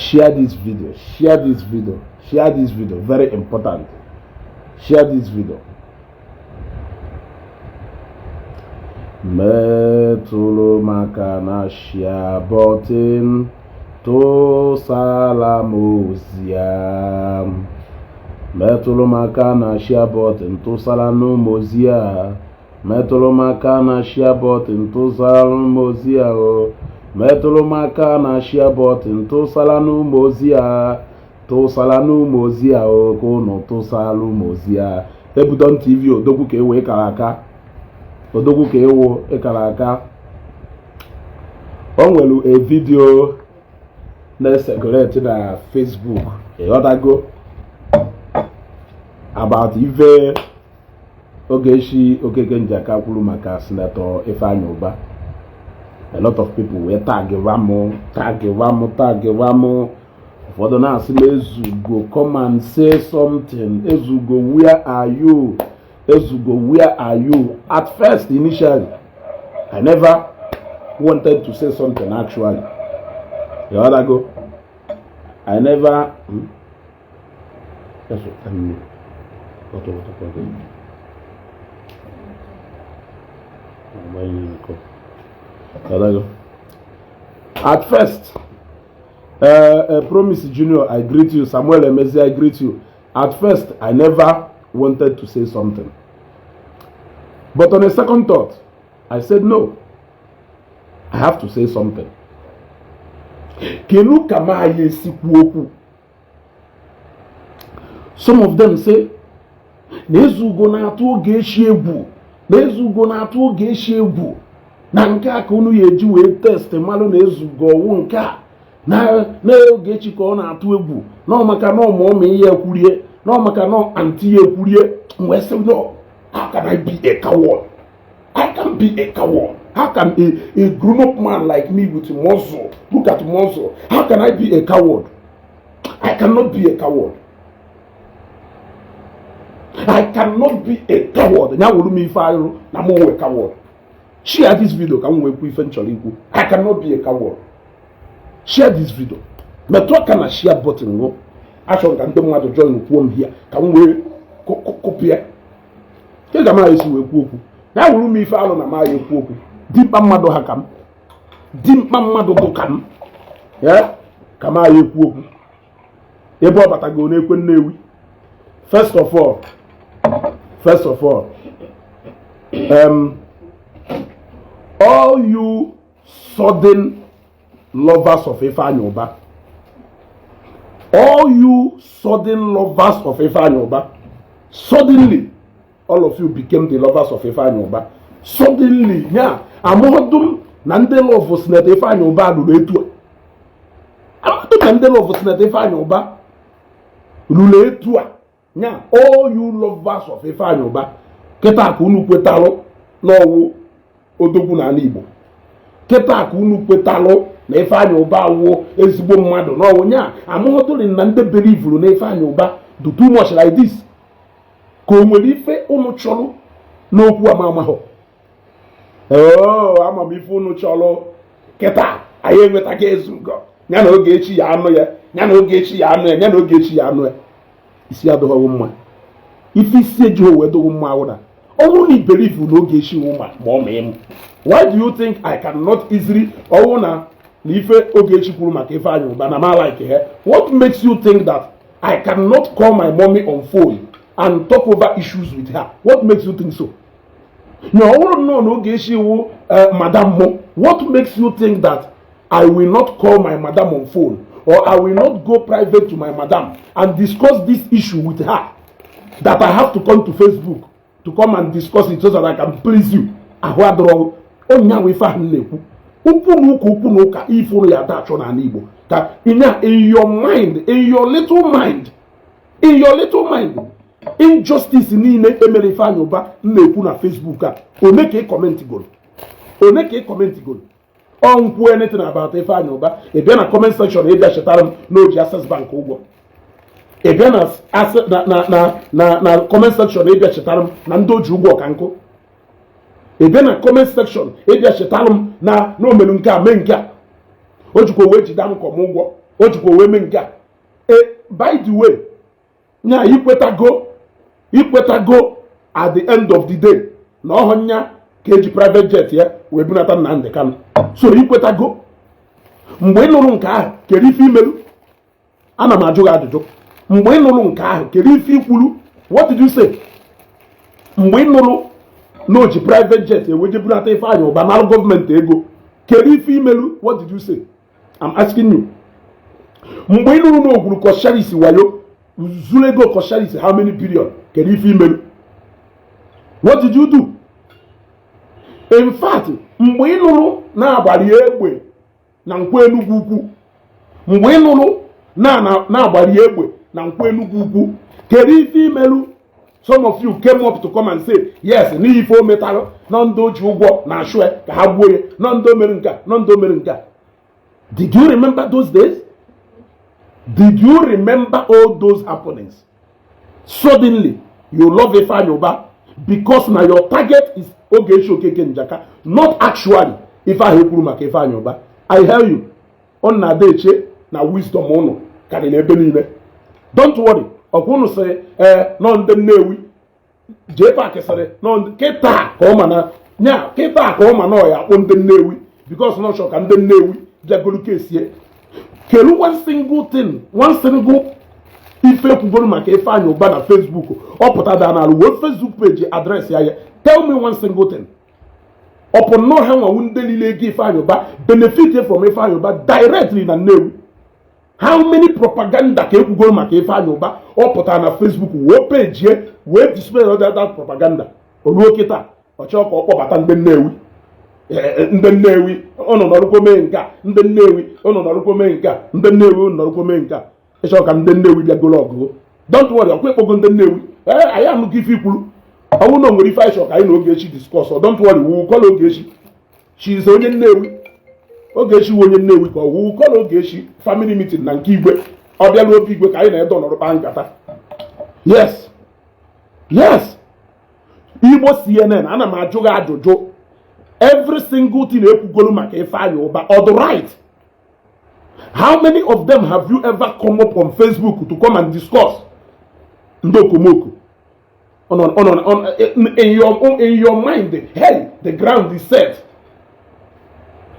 Share this video, share this video, share this video. Very important. Share this video. Metụrụ m aka na share button, tụsala m ozi a. Metụrụ m aka na share button, tụsara m ozi a. Metụrụ m aka na share button, tụsara m ozi a o. Metụrụ m aka na share button, tụsara m ozi a. Tụsara m ozi a o, ka ụnụ tụsara m ozi a. Ebudon TV, odogwu ka e wee kara aka, odogwu ka ewu ịkara aka. O nwere a video na-ecirculate na Facebook, ịghọtago, about ife Ogechi Okeke Njaka kwuru maka Senator Ifeanyi Uba. A lot of people wee tag mụ, tag mụ, tag mụ. Ụfọdụ na-asị m, "Ezugo, come and say something. Ezugo, where are you? Ezugo, where are you?" At first, initially, I never wanted to say something, actually. Ịghọtago? I never That's what what? Ịghọtago? At first, Promise Junior, I greet you. Samuel Emezi, I greet you. At first, I never wanted to say something. But on a second thought, I said no. I have to say something. Kelu ka m aya esi kwuo okwu? Some of them say, na Ezugo na-atụ Ogechi egwu, na Ezugo na-atụ Ogechi egwu, na nke a ka unu ya eji wee test malụ na Ezugo ọwụ nke a na Ogechi ka ọ na-atụ egwu, na ọ maka na ọmụọmụ ihe ekwurie, na ọ maka na aunty ya ekwurie. Wee sị no. How can I be a coward? I can be a coward? How can a grown-up man like me with muscle, look at muscle, how can I be a coward? I cannot be a coward. I cannot be a coward. Ya wuru m ife arụ na mụ nwe coward. Share this video ka m wee kwu ife m chọrọ ikwu. I cannot be a coward. Share this video. Metụ aka na share button ṅụ. Achọrọ ka ndị mmadụ join kwuo m here ka m wee kụpịa. Ke ga m esi wee kwuo okwu? Ya wuru m ife alụ na m agha ekwu okwu. Dimkpa mmadụ ha ka m. Dimkpa mmadụ bụ ka m. Ya ka m agha ekwu okwu. Ebe ọ batago n'ekwe Nnewi. First of all, all you sudden lovers of Ifeanyi Uba, all you sudden lovers of Ifeanyi Uba, suddenly all of you became the lovers of Ifeanyi Uba. Suddenly, ya amụdum na ndị love Senator Ifeanyi Uba lụrụ etu a. Amụdum na ndị love Senator Ifeanyi Uba lụrụ etu a. Nya all you lovers of Ifeanyi Uba, kịta ka unu kwetalụ n'ọwụ odogwu n'ala Igbo. Kịta ka unu kwetalụ na Ifeanyi Uba wụ ezigbo mmadụ n'ọwụ. Nya amụghọdụrị na ndị believeru na Ifeanyi Uba do too much like this. Ka o nwere ife unu chọrọ n'okwu ama amahụ? Oo, ama m ife unu chọrọ. Kịta anyị enwetaghị Ezugo ya na Ogechi ya anụ ya, ya na Ogechi ya anụ ya, ya na Ogechi ya anụ ya. Isi adịghị mma. Ife isi ejighị wee dịghị mma awụ na ọ bụrụ na i believe na Ogechi wụ ma ọ ma ịmụ. Why do you think I cannot easily ọwụ na ife Ogechi kwuru maka Ifeanyi Uba na ma like her? What makes you think that I cannot call my mommy on phone and talk over issues with her? What makes you think so? Na ọ bụrụ nnọọ na Ogechi wụ madam mụ, what makes you think that I will not call my madam on phone or I will not go private to my madam and discuss this issue with her, that I have to come to Facebook to come and discuss it so that I can please you? Ahụ adọrọ onye ahụ. Ife ahụ m na-ekwu, ukwu na ụka, ukwu na ụka ifuru ya ada achọ n'ala Igbo ka in your mind, in your little mind, in your little mind, injustice niile emere Ifeanyi Uba m na-ekwu na Facebook a, one ka ị comment goro? One ka ị comment goro? Ọ nkwuo anything about Ifeanyi Uba, ị bịa na comment section, ị bịa chetara m na o ji Access Bank ụgwọ. Ị bịa na comment section, ị bịa chetara m na ndị o ji ụgwọ ka nkụ. Ị bịa na comment section, ị bịa chetara m na omelu nke a mee nke a, o jikwa wee jide m kọm ụgwọ. O jikwa wee mee nke a. By the way, nya ikwetago, ikwetago at the end of the day na ọhụ nya ka eji private jet ya wee bunata Nnamdi Kanu. So ikwetago. Mgbe ị nụrụ nke ahụ, kedu ife imelu? Ana m ajụ gị ajụjụ. Mgbe ị nụrụ nke ahụ, kedu ife ikwuru? What did you say mgbe ị nụrụ na o ji private jet eweje bunata Ifeanyị Ụba nara gọọmenti ego? Kedu ife imelu? What did you say? I'm asking you. Mgbe ị nụrụ na ogwuru Coscharis wayo, zuru ego Coscharis, how many billion, kedu ife imelu? What did you do? In fact, mgbe ị nụrụ na-agbari egbe na Nkwo Enugwu Ukwu, mgbe ị nụrụ na-agbari egbe na Nkwo Enugwu Ukwu, kedu ife imelu? Some of you came up to come and say yes, n'ihi ife o metalụ na ndị o ji ụgwọ na ashụ ka ha gbuo ya, na ndị o mere nke a, na ndị o mere nke a. Did you remember those days? Did you remember all those happenings? Suddenly you love Ifeanyi Uba because na your target is Ogechi Okeke Njaka, not actually ife ahụ ekwuru maka Ifeanyi Uba. I tell you, ọ na-ada eche na wisdom ụnụ karịrị ebe niile. Don't worry. Ọkwa ụnụ sịrị ee nọ ndị Nnewi jee park sịrị nọ kịta ka ọ ma na nya kịta ka ọ ma na ọ ya akpọ ndị Nnewi because na ọ chọrọ ka ndị Nnewi bịagolu kesie. Kedu one single thing, one single ife kwugoro maka Ifeanyi Uba na Facebook ọ pụta da n'alụ wee Facebook page address ya? Tell me one single thing. Ọpụ nnọọ ha nwawu ndị niile ego Ifeanyi Uba benefit from Ifeanyi Uba directly na Nnewi. How many propaganda ka ekwugoro maka Ifeanyi Uba ọ pụtara na Facebook wee pejie wee display other that propaganda? Oluo kịta, ọ chọọ ka ọ kpọbata ndị Nnewi. Ndị Nnewi, ụnụ nọrụkwo mee nke a. Ndị Nnewi, ụnụ nọrụkwo mee nke a. Ndị Nnewi, ụnụ nọrụkwo mee nke a. Ịchọ ka ndị Nnewi bịa golo ọgụgụ. Don't worry, ọkwa ịkpọgo ndị Nnewi. Ee, anyị anụgo ife ikwuru. Ọnwụ na o nwere ife anyị chọrọ ka anyị na Ogechi discuss, don't worry, we will call Ogechi. She is onye Nnewi. Ogechi wụ onye Nnewi ka ọ wụ. Call Ogechi, family meeting na nke igwe. Ọ bịala obi igwe ka anyị na-edo nọrọ kpaa nkata. Yes, Igbo CNN, ana m ajụ gị ajụjụ. Every single thing ekwugolu maka Ifeanyi Uba, ọ dị right? How many of them have you ever come up on Facebook to come and discuss? Ndị okomoko on, in your mind, hey, the ground is set.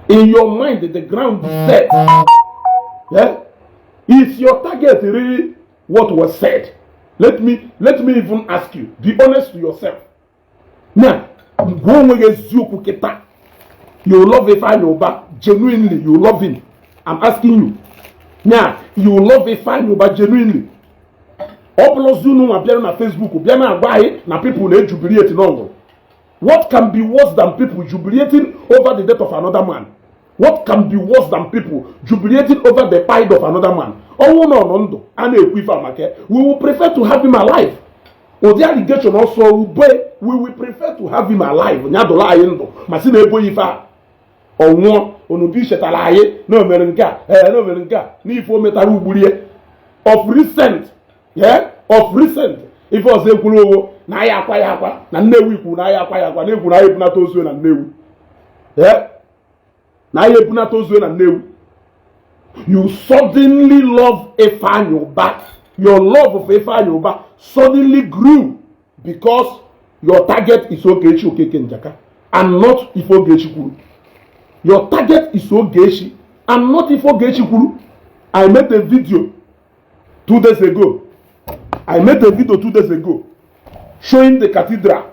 In your mind, the ground is set. Yeah, is your target really what was said? Let me even ask you, be honest to yourself now. Gwa onwe gị eziokwu kịta. You love Ifeanyi Uba genuinely? You love him? I'm asking you now, you love Ifeanyi Uba genuinely? Ọ bụrụzi unu nwa bịara na Facebook bịa na-agwa anyị na people na-ejubilate n'ọṅụrụ. What can be worse than people jubilating over the death of another man? What can be worse than people jubilating over the pride of another man? Ọnwụ nọ nọ ndụ a na-ekwu ife amaka, we will prefer to have him alive. Ụdị allegation ọsọ ube, we will prefer to have him alive. Ya dụrụ anyị ndụ ma sị na ebo ife a ọnwụọ onubi chetara anyị na o mere nke a, ee, na o mere nke a n'ife o metara ugburie of recent. Yeah, of recent, ife ọzọ ekwuru owo na aya akwa ya akwa na Nnewi kwuru na aya akwa ya akwa na ekwu na aya ebunata ozu na Nnewi. Yeah, na aya ebunata ozu na Nnewi. You suddenly love Ifeanyi Uba. Your love for Ifeanyi Uba suddenly grew because your target is Ogechi Okeke Njaka and not ife Ogechi kwuru. Your target is Ogechi and not ife Ogechi kwuru. I made a video 2 days ago. I made a video 2 days ago showing the cathedral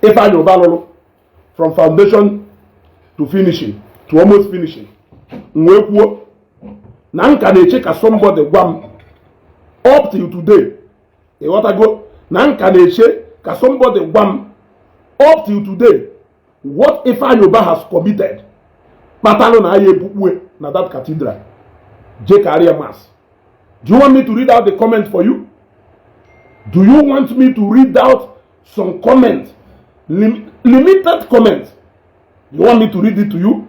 Ifeanyi Uba lụrụ from foundation to finishing, to almost finishing. M wee kwuo na nka na-eche ka somebody gwa m up till today. Ịghọtago na nka na-eche ka somebody gwa m up till today what Ifeanyi Uba has committed kpatalụ na aya ebukpue na that cathedral je karịa mass. Do you want me to read out the comment for you? Do you want me to read out some comment, limited comment? You want me to read it to you?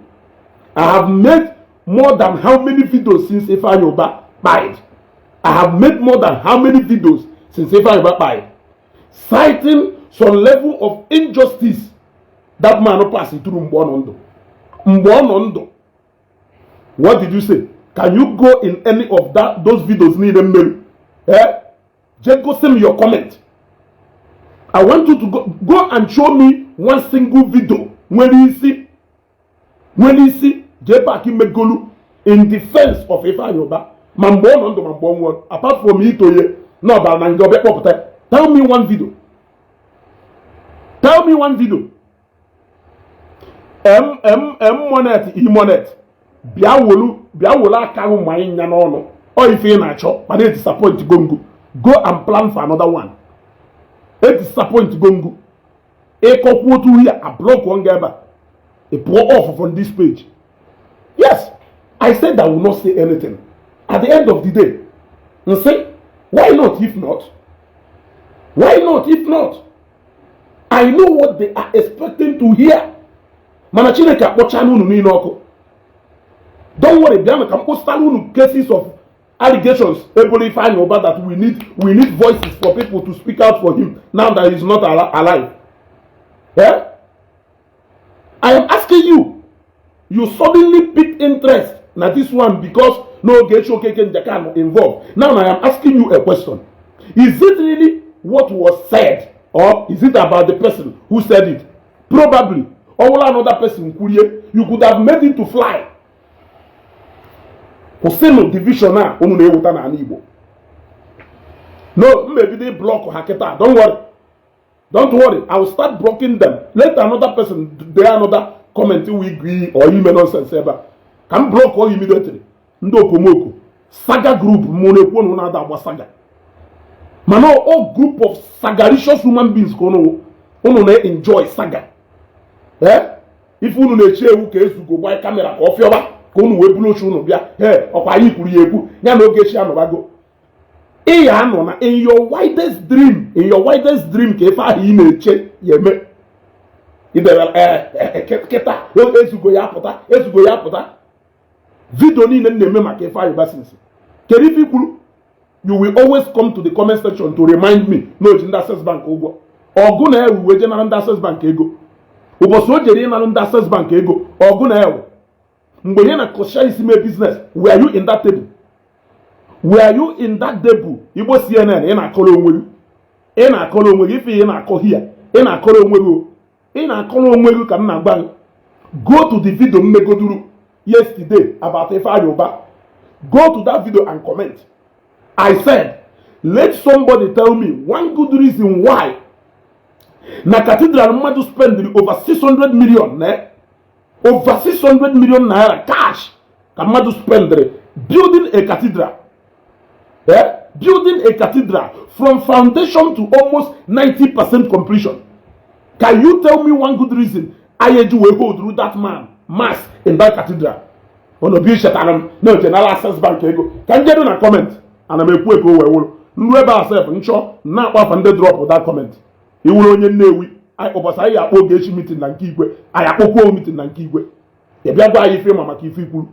I have made more than how many videos since Ifeanyi Uba died? I have made more than how many videos since Ifeanyi Uba died, citing some level of injustice that man passed through mgbe ọ nọ ndụ, mgbe ọ nọ ndụ? What did you say? Can you go in any of that those videos niile mmeri, eh, jee gosi m your comment? I want you to go and show me one single video nwere isi, nwere isi JPAC megolu in defense of Ifeanyi Uba, ma mgbe ọ nọ ndụ, ma mgbe ọ nwụrụ, apart from itoye na ọbara na nga ọbịa kpọpụta. Tell me one video. Tell me one video. M monet e monet, bịa wolu, bịa wolu aka ahụ ma anyị nya n'ọnụ. Ọ ife ị na-achọ, mana e disappoint gongo. Go and plan for another one. E disappoint gongo. Ịkọkwu otu ya, a block nga ebe a, ị pụọ off from this page. Yes, I said I will not say anything. At the end of the day, nsị, why not? If not, why not? If not, I know what they are expecting to hear. Mana Chineke akpọchala unu niile ọkụ. Don't worry. Bịa ka m kpụsara unu cases of allegations ebolo Ifeanyi Uba that we need voices for people to speak out for him now that he's not alive. Eh? I am asking you, you suddenly picked interest na this one because no Ogechi Okeke Njaka nọ involved. Now I am asking you a question: is it really what was said, or is it about the person who said it? Probably ọwụla another person kwurie, you could have made it to fly. Kwụsịnụ division a unu na-eweta n'ala Igbo. No, m ebido block ha kịta. Don't worry, don't worry, I will start blocking them. Let another person dee another comment we agree or ime nonsense ebe a, ka m block ọ immediately. Ndị okomoko saga group, mụ na-ekwu unu na-ada agba saga, mana all group of sagaricious human beings ka unu na-enjoy saga. Eh, ife unu na-echi ewu ka ezugo gbaa camera ka ọ fịọba ka unu wee buru oche unu bịa. Ee, ọkwa anyị kwuru ya ekwu ya na Ogechi anọbago. Ị ya anọ na in your widest dream, in your widest dream, ka ife ahụ ị na-eche ya eme. Idebe kịta, ezugo ya apụta, ezugo ya apụta. Video niile m na-eme maka Ifeanyi Uba since, kedu ife ikwuru? You will always come to the comment section to remind me na o ji ndị Access Bank ụgwọ. Ọgụ na ewu wee je nara ndị Access Bank ego. Ụbọchị o jere ịnara ndị Access Bank ego, ọgụ na ewu mgbe ya na kọsha isi mee business, were you in that table? Were you in that table? Igbo CNN, ị na-akọrọ onwe gị, ị na-akọrọ onwe gị ife ị na-akọ hia, ị na-akọrọ onwe gị o. Ị na-akọrọ onwe gị ka m na-agba gị. Go to the video m megoduru yesterday about Ifeanyi Uba. Go to that video and comment. I said, let somebody tell me one good reason why na cathedral mmadụ spend over 600 million, na over 600 million naira cash ka mmadụ spendịrị building a cathedral, eh? Building a cathedral from foundation to almost 90% completion. Can you tell me one good reason anyị eji wee hold through that man mass in that cathedral? Unu bi chetara m na oche nara Access Bank ego. Ka njedu na comment, ana m ekwu eko wee wụrụ nru ebe a sef nchọ na-akpọ afa ndị drop that comment. Iwuru onye Nnewi, ụbọchị anyị akpọ Ogechi meeting na nke igwe, anyị akpọkwuo meeting na nke igwe. Ị bịa gwa anyị ife ma maka ife ikwuru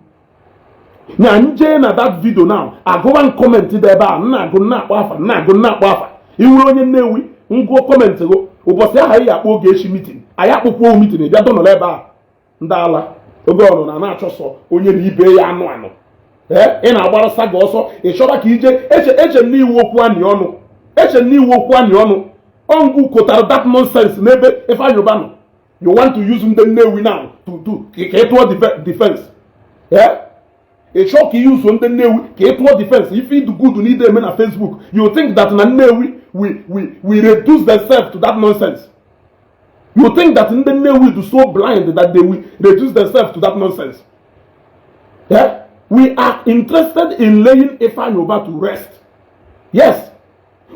nya nje na that video. Now agụwa m comment dị ebe a, nna agụ, nna akpọ afa, nna agụ, nna akpọ afa. Iwuru onye Nnewi, ngụọ comment gụ. Ụbọchị ahụ anyị akpọ Ogechi meeting, anyị akpọkwuo meeting. Ị bịa dọnọrọ ebe a. Ndị ala oge ọnụ na na-achọsọ onye na ibe ya anụ anụ. Ee, ị na-agbara saga ọsọ. Ị chọba ka ije eche eche m n'iwu okwu anị ọnụ, eche m n'iwu okwu anị ọnụ. Ọngụ kotara that nonsense n'ebe Ifeanyi Uba nọ. You want to use ndị Nnewi now to ka ị tụọ defense. Ee, ị chọọ ka ị use ndị Nnewi ka ị tụọ defense. Ife idu good na ide eme na Facebook, you think that na Nnewi we reduce themselves to that nonsense? You think that ndị Nnewi do so blind that they will reduce themselves to that nonsense? Yeah? We are interested in laying Ifeanyi Uba to rest. Yes,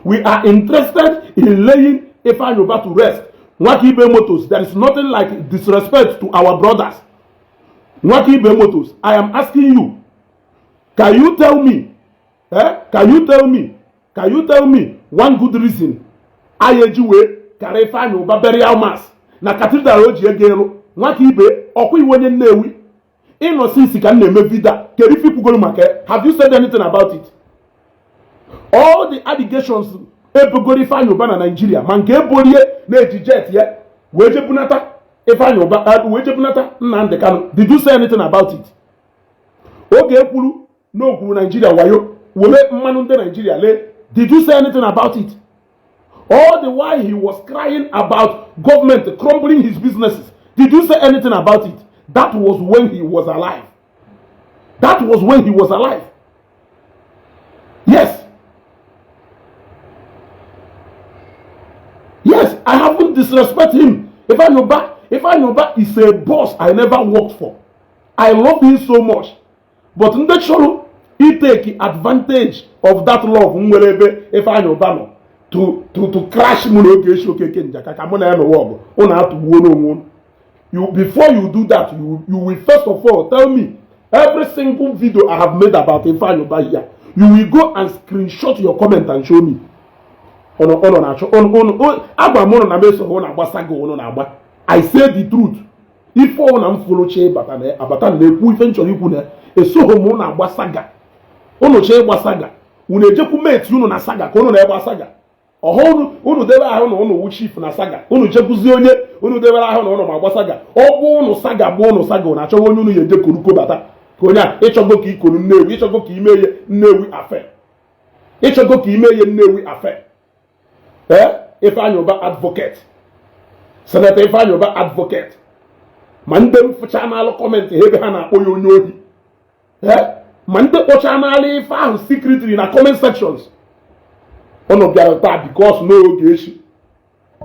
we are interested in laying Ifeanyi Uba to rest. Nwakibe Motors, there is nothing like disrespect to our brothers. Nwakibe Motors, I am asking you, can you tell me, eh? Can you tell me, can you tell me one good reason anyị eji wee kara Ifeanyi Uba burial mass na cathedral o ji ego elu? Nwakibe, ọkwa iwe onye Nnewi ịnọ since ka m na-eme video, kedu ife ikwugoro maka ya? Have you said anything about it? All the allegations ebogoro Ifeanyi Uba na Nigeria, ma nke eborie na-eji jet ya wee jebunata Ifeanyi Uba, wee jebunata Nnamdi Kanu, did you say anything about it? Oge ekwuru Na o gwuru Nigeria wayo, were mmanụ ndị Nigeria lee. Did you say anything about it? All the while he was crying about government crumbling his businesses, did you say anything about it? That was when he was alive. That was when he was alive. Yes, I haven't disrespect him. Ifeanyi Uba is a boss I never worked for. I love him so much, but ndị chọrọ itake advantage of that love m nwere ebe Ifeanyi Uba nọ to crash mụ na Ogechi Okeke Njaka ka mụ na ya nọwa ọgụ, ụnụ atụgbuo n'onwe unu. You, before you do that, you will first of all tell me every single video I have made about Ifeanyi Uba here. You will go and screenshot your comment and show me. Ụnụ ụnụ na-achọ ụnụ ụnụ agwa m ụnụ na m esogho ụnụ agbasa gị ụnụ na-agba. I say the truth. Ife ọwụ na m fụrụ ịbata na abata na-ekwu ife m chọrọ ikwu na esogho m ụnụ agba saga. Ụnụ chọọ ịgba saga, unu ejekwu mate unu na saga ka unu na-egba saga ọha. Unu unu debe ahụ na unu wu chief na saga, unu jekwuzie onye unu debere ahụ na unu ma agba saga. Ọ bụ unu saga bụ unu saga, unu achọghị onye unu ya eje koruko bata ka onye a ịchọgo ka ikonu Nnewi, ịchọgo ka ime ihe Nnewi afe, ịchọgo ka ime ihe Nnewi afe. Ee, Ifeanyi Uba advocate, Senator Ifeanyi Uba advocate, ma ndị mfụcha n'alụ comment ha ebe ha na-akpọ ya onye ohi, ee, ma ndị kpọcha n'alụ ife ahụ secretly na comment sections. Unu bịara taa because no Ogechi,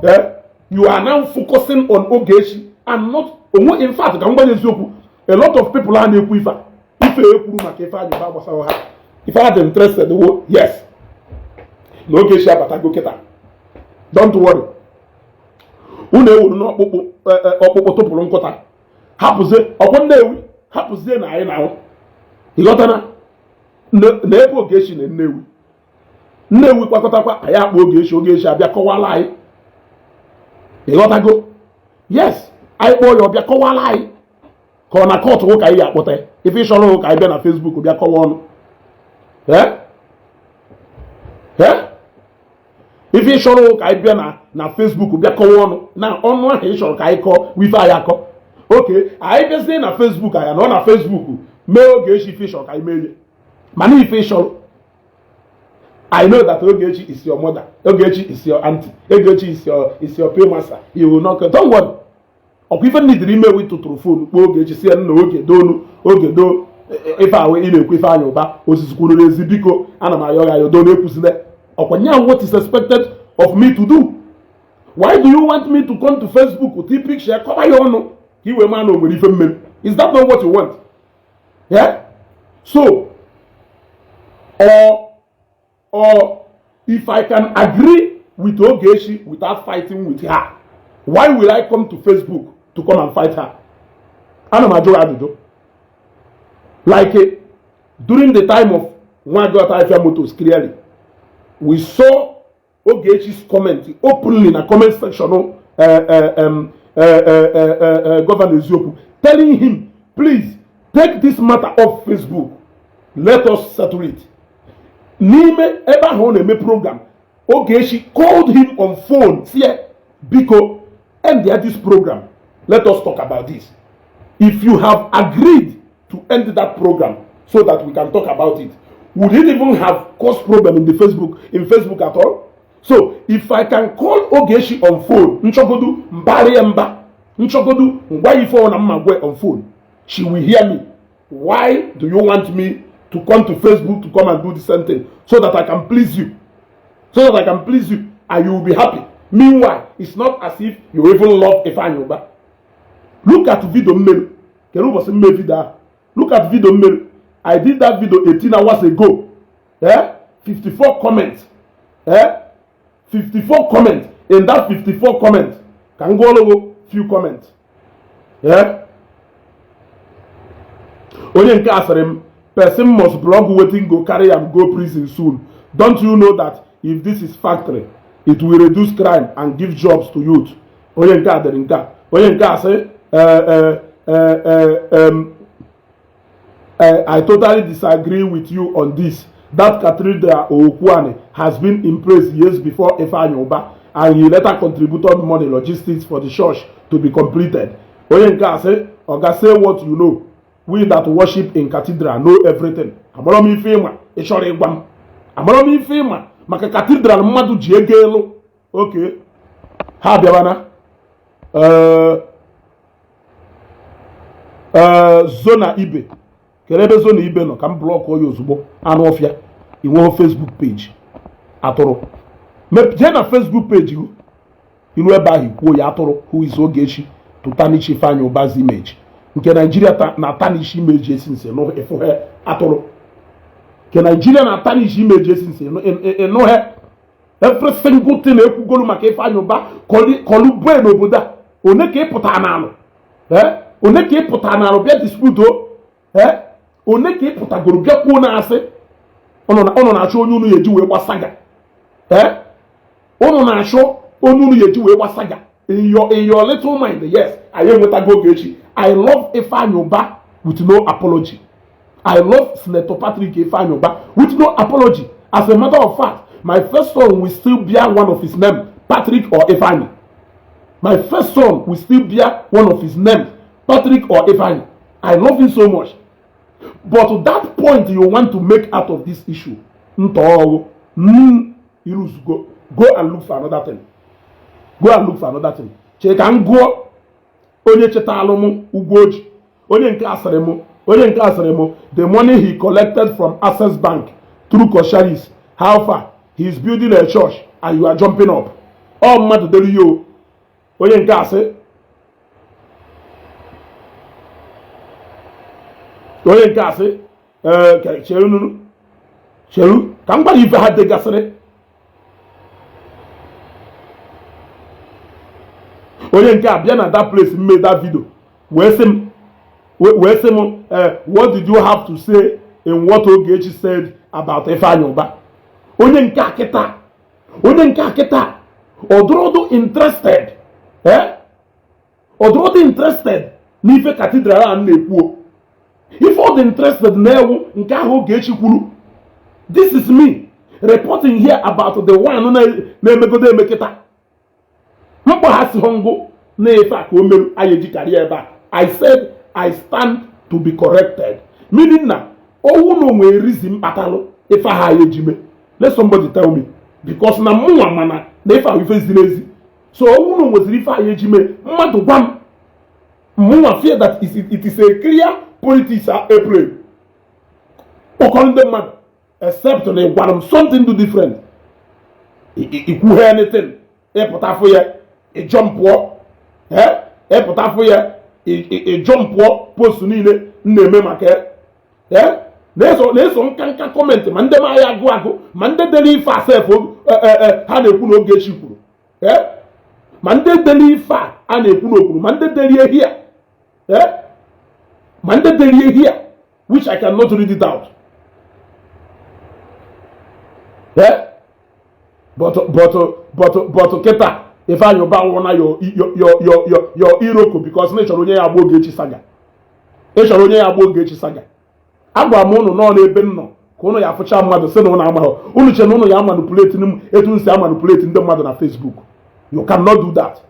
eh, you are now focusing on Ogechi and not onwe. In fact, ka m gwa eziokwu, a lot of people a na-ekwu ife a, ife ekwuru maka Ifeanyi Uba gbasara ha. Ife a dị interested wo, yes, na Ogechi abatago kịta. Don't worry, unu ewuru n'ọkpụkpụ ọkpụkpụ tụpụrụ nkụta, hapụzie ọkwọ Nnewi, hapụzie na anyị na-ahụ. Ịghọtana na ebe Ogechi na Nnewi Nnewi kwakọtakwa, anyị akpọ Ogechi, Ogechi abịa kọwala anyị. Ịghọtago? Yes, anyị kpọọ ya, ọbịa kọwala anyị. Ka ọ na court ka anyị ga-akpọta ya? Ife ịchọrọ ka anyị bịa na Facebook bịa kọwa ọnụ, ee, ife ịchọrọ ka anyị bịa na Facebook bịa kọwa ọnụ na ọnụ ahụ ị chọrọ ka anyị kọọ ife anyị akọ. Oke anyị bịazie na Facebook, anyị nọ na Facebook mee Ogechi ife ịchọrọ ka anyị mee ya. Mana ife ịchọrọ, I know that Ogechi is your mother, Ogechi is your auntie, Ogechi is your paymaster. You will not, don't worry. Ọkwa ife nidiri ime wi tụtụrụ phone kpọọ Ogechi, si ya, nna, oge doonu, oge doo, ife ahụ ị na-ekwu Ifeanyị Ụba osisi kwuru n'ezi, biko, ana m ayọ gị ayọ, doo na-ekwuzile. Ọkwa nya what is expected of me to do? Why do you want me to come to Facebook ti picture kọba ya ọnụ ka i wee maa na o nwere ife mmeri? Is that not what you want? Yeah? So or if I can agree with Ogechi without fighting with her, why will I come to Facebook to come and fight her? Ana m ajụ ajụjụ. Like during the time of Nwagota Afia Motors, clearly we saw Ogechi's comment openly in a comment section, Governor Eziokwu, telling him, "Please take this matter off Facebook, let us settle it." N'ime ebe ahụ ọ na-eme program, Ogechi called him on phone, sie, "Biko, end this program, let us talk about this." If you have agreed to end that program so that we can talk about it, would it even have caused problem in Facebook at all? So if I can call Ogechi on phone, nchọgodu mbari mba, nchọgodu ngwa ife ọ na mma gwe on phone, she will hear me. Why do you want me to come to Facebook to come and do the same thing so that I can please you, so that I can please you and you will be happy? Meanwhile, it's not as if you even love Ifeanyi Uba. Look at video mmelu kedu ụbọchị mme video ahụ. Look at video mmelu. I did that video 18 hours ago, eh? 54 comments, eh? 54 comments. In that 54 comments, ka m gụọrọ few comments, eh? Onye nke a sịrị m, "Person must blog wetin go carry am go prison soon. Don't you know that if this is factory, it will reduce crime and give jobs to youth?" Onye nke a dere nke a. Onye nke a sị, "I totally disagree with you on this. That Cathedral Okwuani has been in place years before Ifeanyi Uba, and he later contributed money, logistics for the church to be completed." Onye nke a sị, "Oga, say what you know. We that worship in cathedral know everything." Amarọ m ife ịma ị chọrọ ịgwa m. Amarọ m ife ịma maka cathedral mmadụ ji ego elu. Okay, ha bịawana ee Zona Ibe. Kere ebe Zona Ibe nọ ka m block ya ozugbo. Anụ ọfịa, ị nweghị Facebook page atụrụ. Jee na Facebook page iru ebe ahụ kwuo ya atụrụ who is Ogechi to tarnish Ifeanyi Ubah's image. Nke Nigeria na tarnish image esi nse ịfụhe atụrụ. Nke Nigeria na tarnish image esi nse ịnụhe every single thing ekwugolu maka Ifeanyi Ubah kọlubue n'obodo a. One ka ị pụtara n'alụ, one ka ị pụtara n'alụ bịa dispute o, one ka ị pụtagoro bịa kwuo na asị ụnụ na-achọ onye unu ya eji wee gbasaga, ụnụ na-achọ onye unu ya eji wee gbasaga in your little mind. Yes, anyị enwetago Ogechi. I love Ifeanyi Ubah with no apology. I love Senator Patrick Ifeanyi Ubah with no apology. As a matter of fact, my first son will still bear one of his name, Patrick or Ifeanyi. My first son will still bear one of his names, Patrick or Ifeanyi. I love him so much. But that point you want to make out of this issue, ntọọgụ iruzugo. Go and look for another thing. Go and look for another thing. Chee ka m gụọ onye chetalụ m ụgwọ oji. Onye nke asịrị m, onye nke asịrị m, the money he collected from Access Bank through Coscharis, how far? He is building a church and you are jumping up. Ọ mmadụ dere ya o. Onye nke asị, onye nke asị, ee, cheru cheru ka m gwara ife ha degasịrị. Onye nke a bịa na that place mme that video wee sị m, wee sị m, what did you have to say in what Ogechi said about Ifeanyi Ubah? Onye nke a kịta, onye nke a kịta ọdụrọdụ interested, ọdụrọdụ interested n'ife cathedral a na-ekwu. Ife ọ dị interested na-ewu nke ahụ Ogechi kwuru. This is me reporting here about the one na-emegodo emekịta mkpọ ha si ngụ na-efe a ka o meru anyị ejikarị ebe a. I said I stand to be corrected, meaning na owu na onwe reason kpatalụ ife ahụ anyị ejime. Let somebody tell me, because na mụnwa mana na ife ahụ ife ziri ezi. So owu na onweziri ife anyị ejime, mmadụ gwa m. Mụnwa fear that it is a clear politics a play kpọkọrọ ndị mmadụ, except na ị gwara m something do different. Ikwughe anything, ịpụtafụ ya, ịjọmpụọ, ịpụtafụ ya, ịjọmpụọ post niile m na-eme maka ya na-eso nka nka comment. Ma ndị ma ya agụ agụ, ma ndị dere ife asef ha na-ekwu na Ogechi kwuru, ma ndị dere ife a a na-ekwu na okwuru, ma ndị dere ehi a, ma ndị dere ehi a which I cannot read it out. But kịta Ifeanyi Ubah nwụrụ na your iroko because na ị chọrọ onye ya agba Ogechi saga. Ị chọrọ onye ya agba Ogechi saga. Agwara m ụnụ nọ n'ebe m nọ ka ụnụ ya afụcha mmadụ sị na ụnụ amaghọ. Ụnụ che na ụnụ ya manipulate m etu m si amanipulate ndị mmadụ na Facebook. You cannot do that.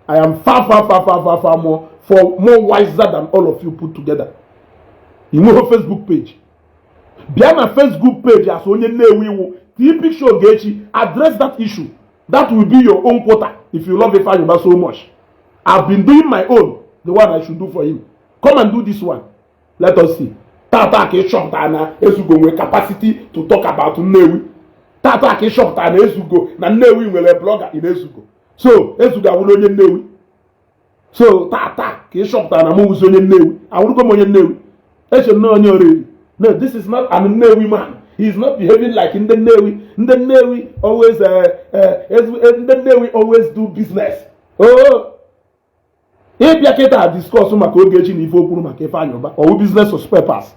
I am far, far, far, far, far, far more for more wiser than all of you put together. Ị nweghị Facebook page, bịa na Facebook page as onye Nnewi iwu tii picture Ogechi, address that issue. That will be your own quota if you love Ifeanyi Ubah so much. I've been doing my own, the one I should do for him. Come and do this one, let us see. Tata ka ị chọpụtara na Ezugo nwere capacity to talk about Nnewi. Tata ka ị chọpụtara na Ezugo na Nnewi nwere blogger in Ezugo. So Ezugo awụrụ onye Nnewi. So tata ka ị chọpụtara na m wụzi onye Nnewi. Awụrụgo m onye Nnewi. Eche m na onye oriri. No, this is not an Nnewi man. He is not behaving like ndị Nnewi. Ndị Nnewi always ndị Nnewi always do business. Oh, ịbịa kịta discuss maka Ogechi na ife okwuru maka Ifeanyi Ubah, ọwụ business of spare parts,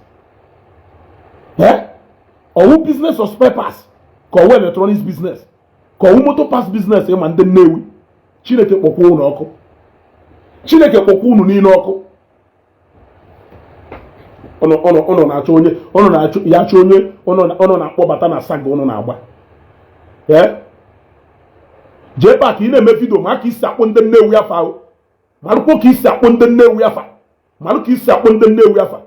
ọwụ business of spare parts, ka ọwụ electronics business, ka ọwụ motor parts business. Ịma ndị Nnewi, Chineke kpọkwa unu ọkụ. Chineke kpọkwa unu niile ọkụ. Ụnụ na-achọ onye ụnụ na-achọ ya achọ onye ụnụ na-akpọbata na saga ụnụ na-agba. Jee pak ị na-eme video ma ka isi akpọ ndị Nnewi afa ahụ. Marụkwa ka isi akpọ ndị Nnewi afa. Marụ ka isi akpọ ndị Nnewi afa.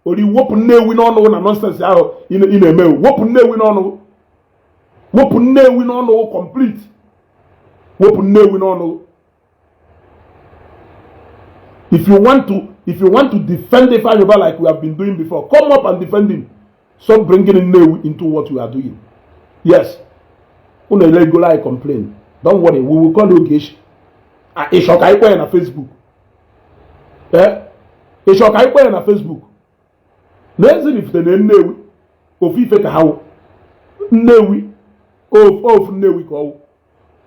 Ori, wepụ Nnewi n'ọnụ na nonsense ahụ ị na-eme. Wepụ Nnewi n'ọnụ, wepụ Nnewi n'ọnụ complete, wepụ Nnewi n'ọnụ. If you want to defend Ifeanyi Ubah like we have been doing before, come up and defend him. Stop bringing Nnewi into what you are doing. Yes, unu elegolo anyị complain. Don't worry, we will call Ogechi. Ịchọ ka anyị kpọọ ya na Facebook? Ee, ịchọ ka anyị kpọọ ya na Facebook? Na Ezinifite na Nnewi ofu ife ka ha wụ. Nnewi ofu Nnewi ka ọ wụ.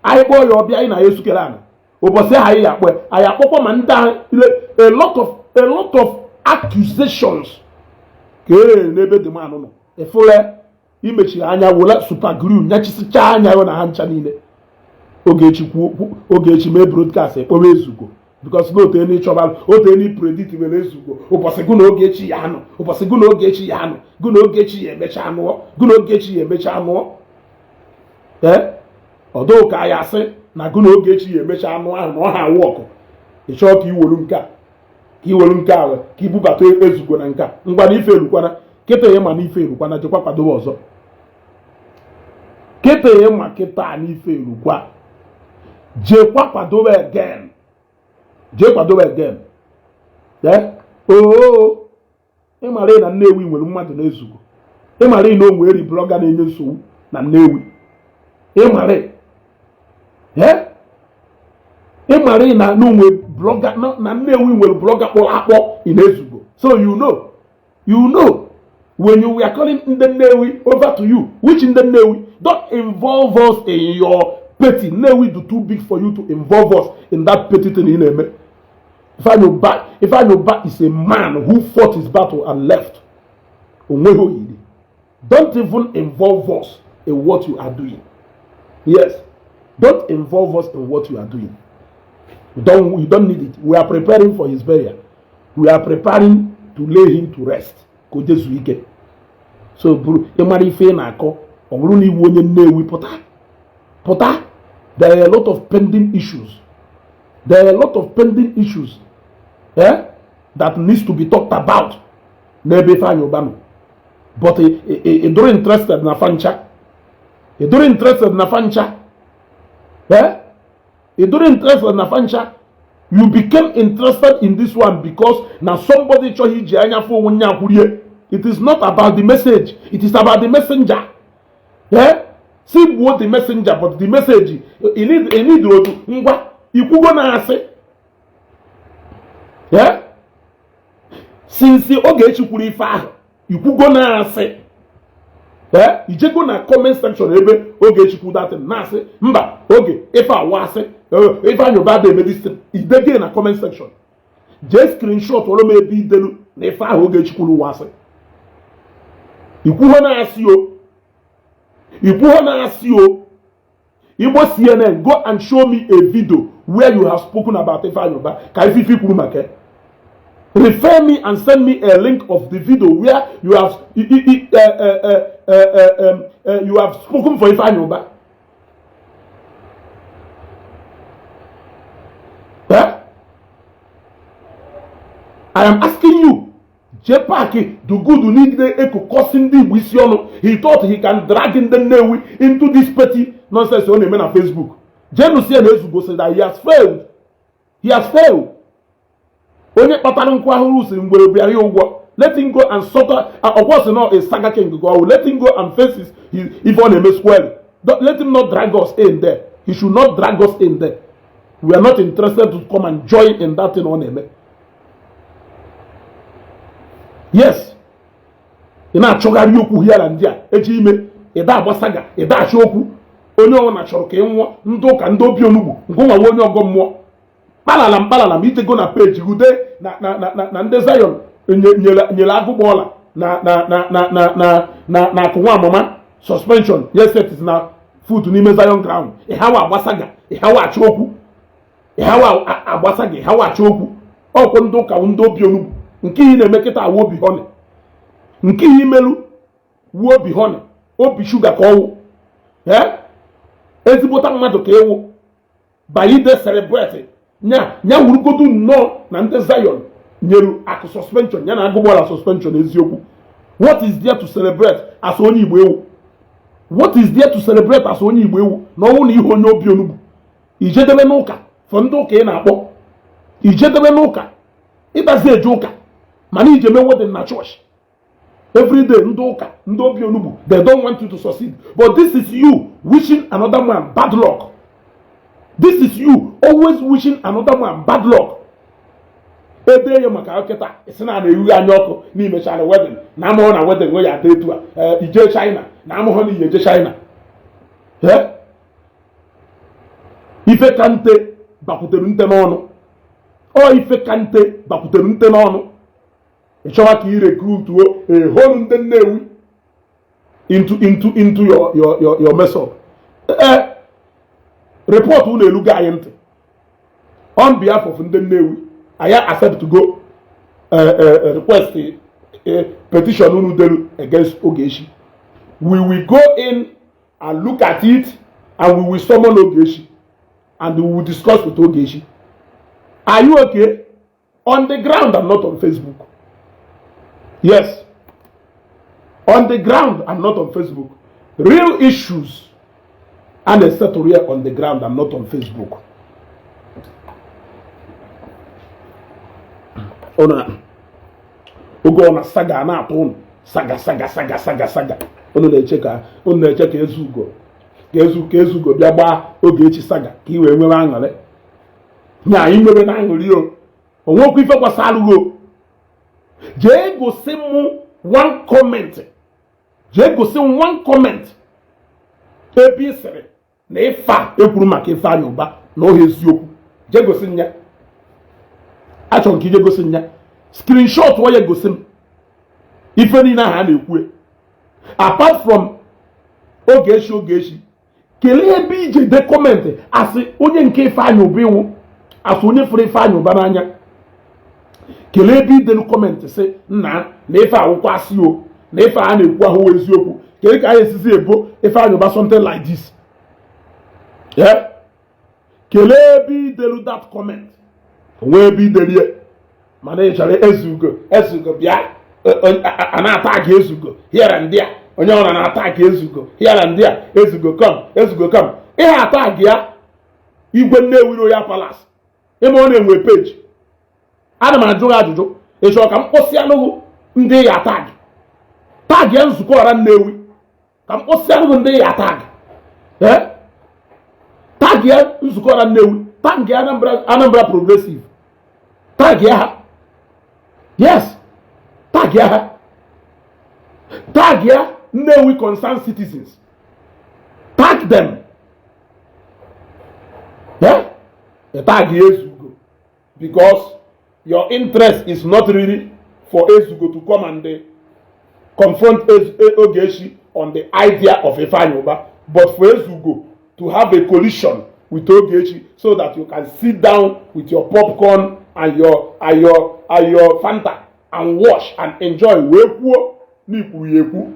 Anyị kpọọ ya, ọbịa, anyị na ya esukere ana ụbọchị ahụ anyị ya akpọ ya. Anyị akpọkwa ma ndị ahụ. A lot of accusations ka e n'ebe dị manụ nọ. Efule imechiri anya, were super glue nyachisicha anya ya na ha ncha niile. Ogechi kwuo, Ogechi mee broadcast, ekpọrọ Ezugo, because na otu eni chọba, otu eni predict were Ezugo. Ụbọchị gụ na Ogechi ya anọ, ụbọchị gụ na Ogechi ya anọ, gụ na Ogechi ya emecha anụọ, gụ na Ogechi ya emecha anụọ. Ee, ọdụ ka ya asị na gụ na Ogechi ya emecha anụ ahụ na ọ ha awụ ọkụ. Ị chọọ ka iwelu nke a, ka iwelu nke a, ka ibubata Ezugo na nke a. Ngwa, na ife erukwana kịta ya, ma na ife erukwana, jekwa kwadobe ọzọ kịta ya, ma kịta na ife erukwa, jekwa kwadobe again, jee kwadobe again. Ee, oo, ịmara na Nnewi nwere mmadụ na-Ezugo, ịmara na onwe eri blogger na-enye nsogbu na Nnewi, ịmara, ee, ịmara na onwe blogger na Nnewi nwere blogger kpọrọ akpọ ị na-Ezugo. So you know when you were calling ndị Nnewi over to you, which ndị Nnewi? Don't involve us in your petty. Nnewi do too big for you to involve us in that petty thing ị na-eme. Ifeanyi Ubah, Ifeanyi Ubah is a man who fought his battle and left. Onweghị oyiri. Don't even involve us in what you are doing. Yes, don't involve us in what you are doing. You don't need it. We are preparing for his burial. We are preparing to lay him to rest, ka o jezu ike. So bụrụ ịmara ife ị na-akọ, ọ bụrụ na iwu onye Nnewi, pụta, pụta. There are a lot of pending issues. There are a lot of pending issues, eh, that needs to be talked about n'ebe Ifeanyi Ubah nọ, but ị dụrụ interested na fancha, ị dụrụ interested na fancha, eh, ị dụrụ interested na fancha. You became interested in this one because na somebody chọghị iji anya fụ onwe nya kwurie. It is not about the message, it is about the messenger. Eh, si gbuo the messenger, but the message ị need otu ngwa ikwugo na-asị. Eh, since Ogechi kwuru ife ahụ, ikwugo na-asị. Eh, ijego na comment section ebe Ogechi kwu datin na-asị mba, oge ife awa asị, Ifeanyi Ubah da eme this thing. Idege na comment section, jee screenshot ọrụ m ebe idelu na ife ahụ Ogechi kwuru wasị. Ikwugo na-asị o, ikwugo na-asị o. Igbo CNN, go and show me a video where you have spoken about Ifeanyi Ubah. Ka ife kwuru maka ya. Refer me and send me a link of the video where you have spoken for Ifeanyi Ubah. Eh? I am asking you. JPAC do good need ekokọsi ndị Igbo isi ọnụ. He thought he can drag ndị Nnewi into this petty nonsense ọ na-eme na Facebook. Jenu sie na Ezugo sị that he has failed. He has failed. Onye kpatara nkụ ahụrụ siri ngwere bịara ya ụgwọ. Let him go and suffer. Ọkwa sị na a saga king go. Let him go and face his ife ọ na-eme squarely. Let him not drag us in there. He should not drag us in there. We are not interested to come and join in that thing ọ na-eme. Yes, ị na-achọgharị okwu here and there eji ime ịda agba saga, ịda achọ okwu. Onye ọbụla chọrọ ka ị nwụọ. Ndị ụka, ndị obi onugbu, ngụnwawa onye ọgọ mmụọ, kpalala mkpalala ma ijego na peji ude na na na na ndị Zion nyere agụgbọọla na na na na na na na na akụ nwa amama suspension. Yes, it is na foot n'ime Zion ground. Ịhawa agba saga, ịhawa achọ okwu, ịhawa agba saga, ịhawa achọ okwu. Ọkwụ ndị ụka, ndị obi onugbu, nke ihe na-eme kịta awụ obi honey, nke ihe imelu wuo obi honey, obi sugar ka ọwụ. Ee, ezigbota mmadụ ka ịwụ bayide celebrate nya nya wurugodu nnọọ na ndị Zion. Nyeru Akụ suspension, ya na Agụgbala suspension. Eziokwu, what is there to celebrate as onye Igbo ewu? What is there to celebrate as onye Igbo ewu na ọnwụ na ihe onye obi onugbu ijedebe n'ụka fọ ndị ụka ị na-akpọ ijedebe n'ụka ịdazi eje ụka, mana ije mee wedding na church every day? Ndị ụka, ndị obi onugbu, they don't want you to succeed. But this is you wishing another man bad luck. This is you always wishing another man bad luck. Ede ya maka kịta isi na na-erughi anya ọkụ n'imechara wedding na amụghọ na wedding nwe ya ada etu a ije China na amụghọ na iye eje China. Ife ka nte bakwutere nte n'ọnụ, ọ ife ka nte bakwutere nte n'ọnụ. Ị chọwa ka ị recruituo eholu ndị Nnewi into your mess up. Ee, report unu elugo anyị ntị. On behalf of ndị Nnewi, anyị accept go request, petition unu delu against Ogechi. We will go in and look at it, and we will summon Ogechi and we will discuss with Ogechi. Are you okay? On the ground and not on Facebook. Yes, on the ground and not on Facebook. Real issues and a settle here on the ground and not on Facebook. Oge ọ na saga na-atụ unu saga saga saga saga saga, unu na-eche ka unu na-eche ka Ezugo ka Ezugo bịa gbaa Ogechi saga ka i wee nwebe aṅụrị. Nya anyị nwebe na aṅụrị o onwekwa ife gbasara o. Jee gosi m one comment, jee gosi m one comment ebe ị sịrị na ife a ekwuru maka Ifeanyị Ụba na ọha eziokwu. Jee gosi m ya. Achọrọ ka ije gosi m ya, screenshot ya, gosi m ife niile ahụ a na-ekwu. Apart from Ogechi, Ogechi, kelee ebe ije de comment asị onye nke Ifeanyị Ụba iwu, asị onye fụrụ Ifeanyị Ụba n'anya. Kelee ebe idelu comment sị nna na ife awụkwa asị o, na ife a na-ekwu ahụ eziokwu. Kedu ka anyị esizi ebo Ifeanyị Ụba something like this? Yeah? Kelee ebe idelu that comment. Onwe ebe idelie, mana ị chọrọ Ezugo, Ezugo bịa a na-ata gị. Ezugo here and there, onye ọra na-ata gị. Ezugo here and there, Ezugo come, Ezugo come. Ihe ata gị ya, Igwe Nnewi Royal Palace, ịma ọ na-enwe page. Ana m ajụ gị ajụjụ. Ị chọrọ ka m kpọsịa alụghụ ndị ya tag? Tag ya Nzukọ Ọra Nnewi, ka m kpọsịa alụghụ ndị ya tag. Ee, tag ya Nzukọ Ọra Nnewi, tag ya Anambra, Anambra Progressive, tag ya ha. Yes, tag ya ha, tag ya Nnewi Concerned Citizens, tag them. Yeah, tag ya Ezugo, because your interest is not really for Ezugo to come and confront Ogechi on the idea of Ifeanyi Uba, but for Ezugo to have a collision with Ogechi so that you can sit down with your popcorn and your Fanta and watch and enjoy. Wee kwuo na ikwuru ya ekwu,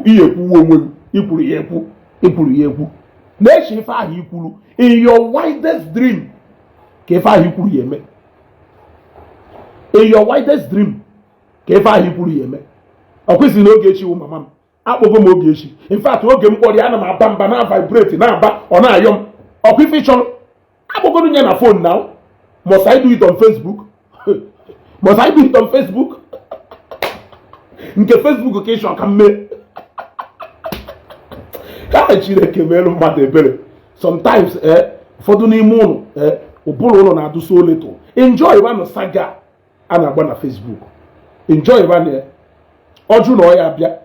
ihe ekwuwe onwe gị, ikwuru ya ekwu, ikwuru ya ekwu. Na-eche ife ahụ ikwuru, in your wildest dream ka ife ahụ ikwuru ya eme. In your wildest dream ka ife ahụ ikwuru ya eme. Ọ kwesịrị na Ogechi wụ mama m. Akpọgo m Ogechi. In fact, oge m kpọrọ ya, ana m aba mba na vibrate na-aba, ọ na-ayọ m ọkwa ife ị chọrọ. Akpọgoro ya na phone. Now, must I do it on Facebook? Must I do it on Facebook? Nke Facebook ka ị chọrọ ka m mee ka Chineke meelu mmadụ ebere. Sometimes, eh, ụfọdụ n'ime ụlọ, eh, ụbụrụ ụlọ na-adụ so little. Enjoy wanụ saga a na-agba na Facebook. Enjoy wanụ ya. Ọjụ na ọ ya bịa,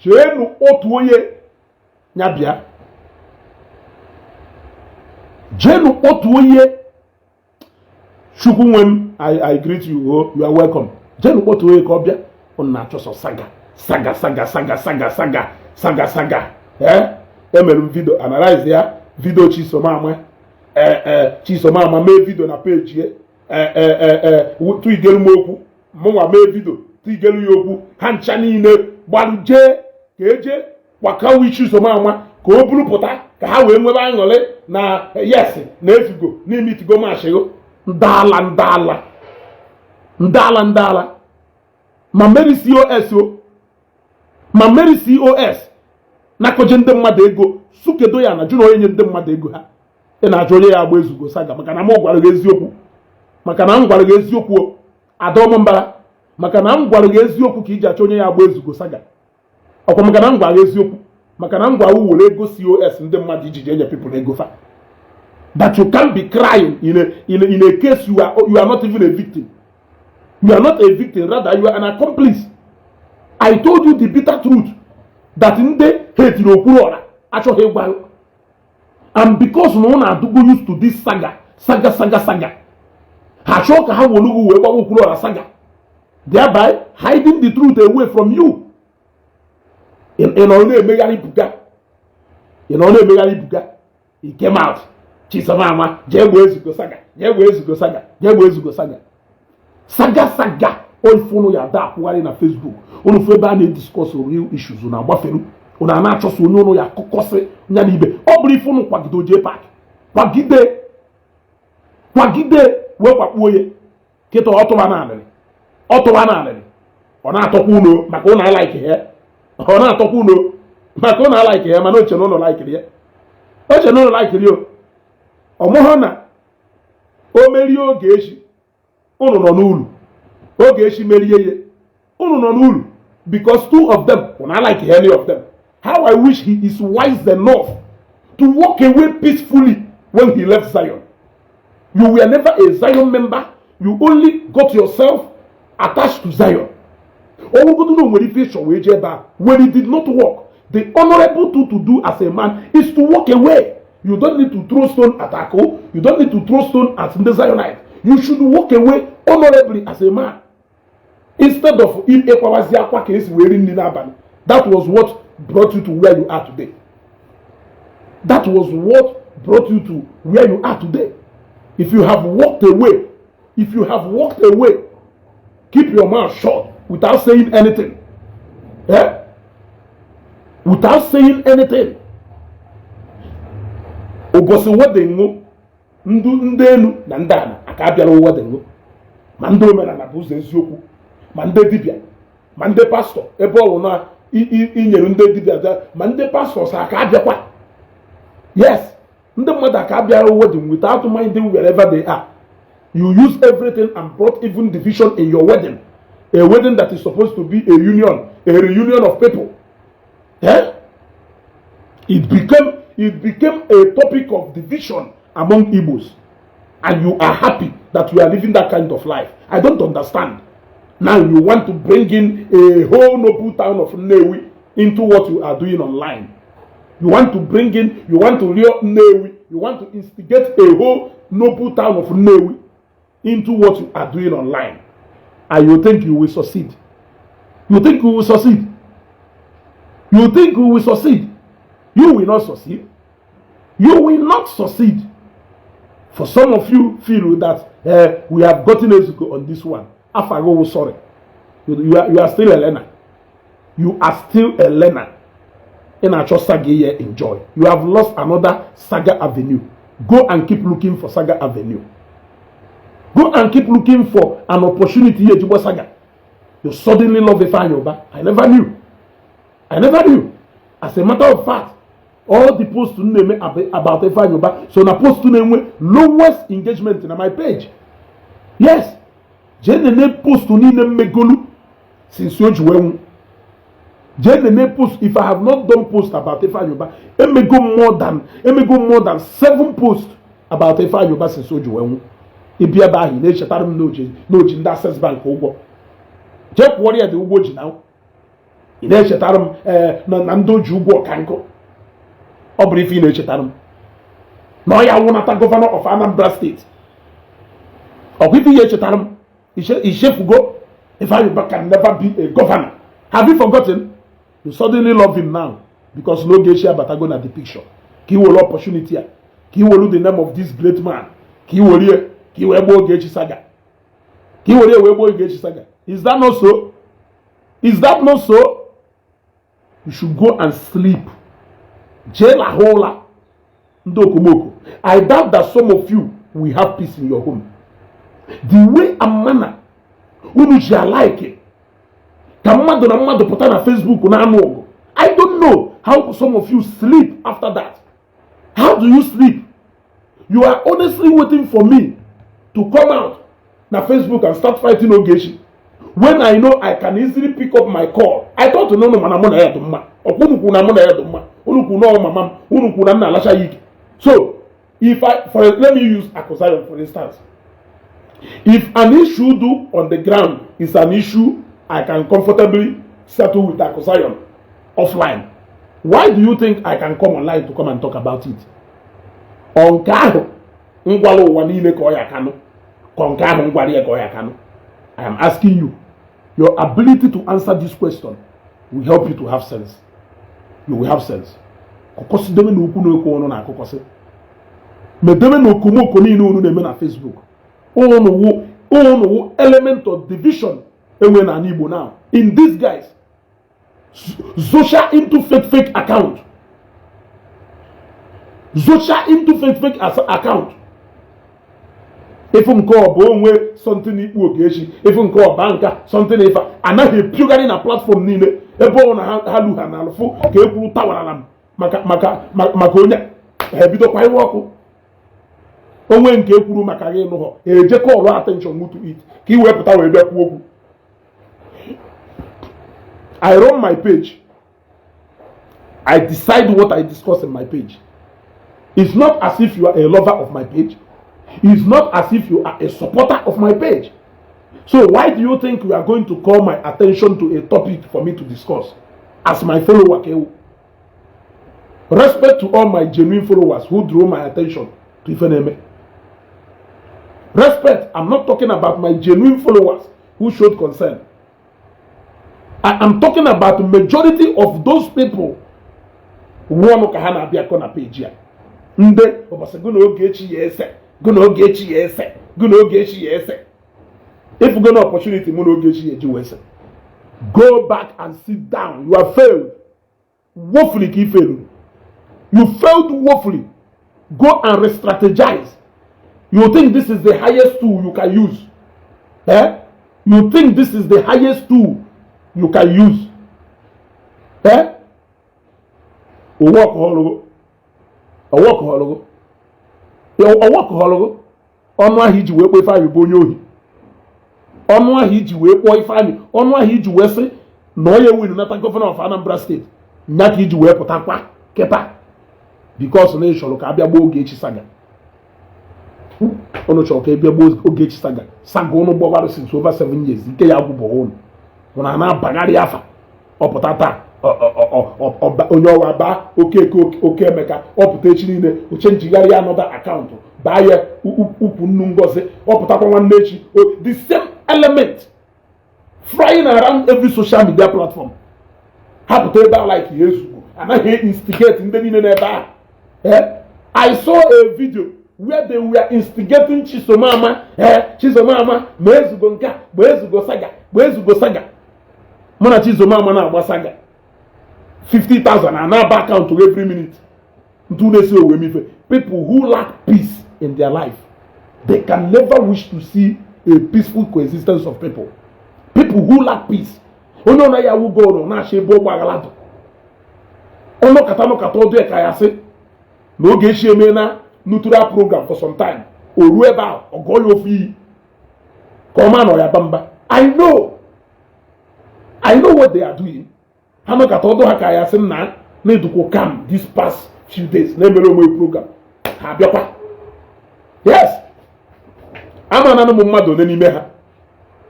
jeenu otu onye ya bịa, jeenu otu onye. Chukwu nwe m, I greet you. Oh, you are welcome. Jeenu otu onye ka ọ bịa. Unu na-achọsọ saga saga saga saga saga saga saga saga. Ee, emere m video analyze ya, video Chisom Ama. Ee ee, Chisom Ama mee video na page ya. Ee ee ee, tụigelu m okwu, mụnwa mee video tụigelu ya okwu. Ha ncha niile gbalụ jee ka eje kwakawi Chisom Ama ka o buru pụta ka ha wee nwebe aṅụrị na yes, na Ezugo n'ime itigo mashịgo ndala ndala. Ndị ala, ndị ala, ma Mary COS o, ma Mary COS na-akọje ndị mmadụ ego, sukedo ya na jụ na onye nye ndị mmadụ ego ha. Ị na-achọ onye ya agba Ezugo saga, maka na m gwara gị eziokwu, maka na m gwara gị eziokwu o, Adaọmụmbara, maka na m gwara gị eziokwu ka iji achọ onye ya agba Ezugo saga. Ọkwa maka na m gwara gị eziokwu, maka na m gwara were ego COS ndị mmadụ iji jee nye people ego fa, that you can't be crying in a case you are not even a victim. You are not a victim, rather you are an accomplice. I told you the bitter truth that ndị hetiri Okwuluọra achọghị ịgwa, and because na ọ na-adụgo used to this saga, saga, saga, saga, ha chọọ ka ha were ugwu wee gbawa Okwuluọra saga, thereby hiding the truth away from you. Ị nọ na-emegharị buga, ị nọ na-emegharị buga. He came out, Chisom, jee gbaa Ezugo saga, jee gbaa Ezugo saga, jee gbaa Ezugo saga, saga, saga. Oifunu ya ada akwụgharị na Facebook unu fụ ebe a na-ediscuss real issues na agbafelu unu a na-achọso onye ụnụ ya akụkọsị ya na ibe. Ọ bụrụ ife unu kwagide oje park, kwagide, kwagide, wee kwakpuo ya kịta. Ọtụba na alịrị, ọtụba na alịrị, ọ na-atọkwa unu maka ụnụ alike ya. Ọ na-atọkwa unu maka ụnụ alike ya, mana oche na ụnụ laikiri ya, oche na ụnụ laikiri o. Ọmụhụ na o merie Ogechi, unu nọ n'ulu. Ogechi merie ya, unu nọ n'ulu, because two of them, unu like any of them. How I wish he is wise enough to walk away peacefully when he left Zion. You were never a Zion member. You only got yourself attached to Zion. Ọwụgodu na o nwere ife ịchọ wee jee ebe a. When it did not work, the honorable thing to do as a man is to walk away. You don't need to throw stone at Ako. You don't need to throw stone at ndị Zionite. You should walk away honorably as a man instead of ịkwawazi akwa ka esi wee ri nri n'abalị. That was what brought you to where you are today. That was what brought you to where you are today. If you have walked away, if you have walked away, keep your mouth shut without saying anything, eh? Without saying anything. Ụbọchị wedding, ndụ ndị elu na ndị ala aka abịara wedding, ma ndị omenala bụ ụzọ eziokwu, ma ndị dibịa, ma ndị pastọ, ebe ọ bụ na inyere ndị dibịa, ma ndị pastọ aka abịakwa. Yes, ndị mmadụ aka abịara wedding without minding wherever they are. You use everything and brought even division in your wedding, a wedding that is supposed to be a union, a reunion of people, eh? It became a topic of division among Igbos, and you are happy that you are living that kind of life. I don't understand. Now you want to bring in a whole noble town of Nnewi into what you are doing online. You want to bring in, you want to lure Nnewi, you want to instigate a whole noble town of Nnewi into what you are doing online. And you think you will succeed? You think you will succeed? You think you will succeed? You will not succeed. You will not succeed. For some of you feel that we have gotten Ezugo on this one. Afago, sorry. You are still a learner. You are still a learner. In our saga here, enjoy. You have lost another Saga Avenue. Go and keep looking for Saga Avenue. Go and keep looking for an opportunity here to Saga. You suddenly love Ifeanyi Uba. I never knew. I never knew. As a matter of fact, all the posts na-eme about Ifeanyi Uba so na post na-enwe lowest engagement na my page. Yes, jee nene post niile mmegolu since o ji wee nwụ. Jee nene post. If I have not done post about Ifeanyi Uba, emego more than seven posts about Ifeanyi Uba since o ji wee nwụ. Ịbịa ebe ahụ, ị na-echetara m n'oji ndị Access Bank ụgwọ. Jee kwụọrọ ya dị ụgwọ ji na ị na-echetara m ee na ndị oji ụgwọ ọka nkụ. Ọ bụrụ ife ị na-echetara m na ọ ya wụnata governor of Anambra State, ọkwa ife ihe echetara m. Ichefugo Ifeanyi Uba can never be a governor. Have you forgotten? You suddenly love him now because n'oge echi abatago na the picture, ka i were opportunity a, ka i were the name of this great man, ka i were ka i wee gbaa Ogechi saga, ka i were wee gbaa Ogechi saga. Is that not so? Is that not so? You should go and sleep. Jee lahụ ụla. Ndị okomoko, I doubt that some of you will have peace in your home the way and manner. Unu ji alike ka mmadụ na mmadụ pụta na Facebook na-anụ ọgụ. I don't know how some of you sleep after that. How do you sleep? You are honestly waiting for me to come out na Facebook and start fighting Ogechi when I know I can easily pick up my call. I thought no no mana mụ na ya dị mma. Ọkwa unu kwuru na mụ na ya dị mma. Unu kwuru na ọ mama m. Unu kwuru na m na-alacha ya ike. So if I for let me use Akuzayon for instance. If an issue do on the ground is an issue I can comfortably settle with Akuzayon offline, why do you think I can come online to come and talk about it? Ọ nke ahụ ngwara ụwa niile ka ọ ya kanụ, ka nke ahụ ngwara ya ka ọ ya kanụ? I am asking you. Your ability to answer this question will help you to have sense. You will have sense. Kọkọsidebe na okwu na okwu ọnụ na akụkọsị medebe na okomoko niile unu na-eme na Facebook. Unu wụ element of division enwe na ala Igbo now in disguise. Social into fake fake account, social into fake fake account. Ifu nke ọ bụ onwe something ikpu Ogechi, ifu nke ọba nka something, ife anaghị epiogharị na platform niile ebe ọ na ha lu ha na alụfụ ka e kwuru tawarala m maka onye ha ebidokwa iwe ọkụ onwe nke ekwuru maka gị nụghọ eje call attention to it ka ị wee pụta wee bịa kwuo okwu. I run my page. I decide what I discuss in my page. It's not as if you are a lover of my page. It's not as if you are a supporter of my page. So why do you think you are going to call my attention to a topic for me to discuss as my follower? Kewu? Respect to all my genuine followers who drew my attention to Ifeneme. Respect. I'm not talking about my genuine followers who showed concern. I am talking about the majority of those people wụọnụ ka ha na-abịa kọ na page ya. Ndị ụbọchị gụ na Ogechi ya ese, gụ na Ogechi ya ese, gụ na Ogechi ya ese. If you go na opportunity mụ na Ogechi ya eji wee sị, go back and sit down. You have failed woefully. Ka i failed, you failed woefully. Go and re-strategize. You think this is the highest tool you can use, eh? You think this is the highest tool you can use, eh? Owó ọkọọlụgo, ọwọ́ ọkọọlụgo, ọwọ́ ọkọọlụgo. Ọnụ ahụ iji wee kpọọ Ifeanyị bụ onye ohi, ọnụ ahụ iji wee kpọọ Ifeanyị, ọnụ ahụ iji wee sị na onye win nata governor of Anambra State nya ka iji wee pụtakwa kịta because na ị chọrọ ka abịa gbaa Ogechi saga. Unu chọrọ ka ị bịa gbaa Ogechi saga. Saga unu gbawara since over 7 years, nke ya gwụbụ unu unu a na-abagharị afa. Ọpụta taa onye ọwa baa Okeke Oke Emeka, ọpụta echi niile oche njigharị ya another account baa ya ukwu nnu Ngozi, ọpụtakwa nwanne echi, the same element flying around every social media platform. Ha pụta ebe a like ya ezugbo anaghị instigate ndị niile n'ebe ahụ. Eh? I saw a video where they were instigating Chisomama, eh, Chisomama ma ezugo nke a, ma ezugo saga, ma ezugo saga. Mụ na Chisomama na-agba saga 50,000 na na-aba account every minute. Ntu na-esi owe m ife. People who lack peace in their life, they can never wish to see a peaceful coexistence of people. People who lack peace, onye ọ naghị awụ goolu na-achọ ebe ụgbọ aghara dụ ọnọkata nọkata ọdụ ya ka ya sị na Ogechi eme na neutral program for some time. O ruo ebe ahụ, ọ gụọ ya ofu iyi ka ọ ma nọ ya ba mba. I know what they are doing. Ha nọkata ọdụ ha ka ya sị na na-edukwu calm this past few days na-emere onwe program ha abịakwa. Yes, ama na ụmụ mmadụ one n'ime ha.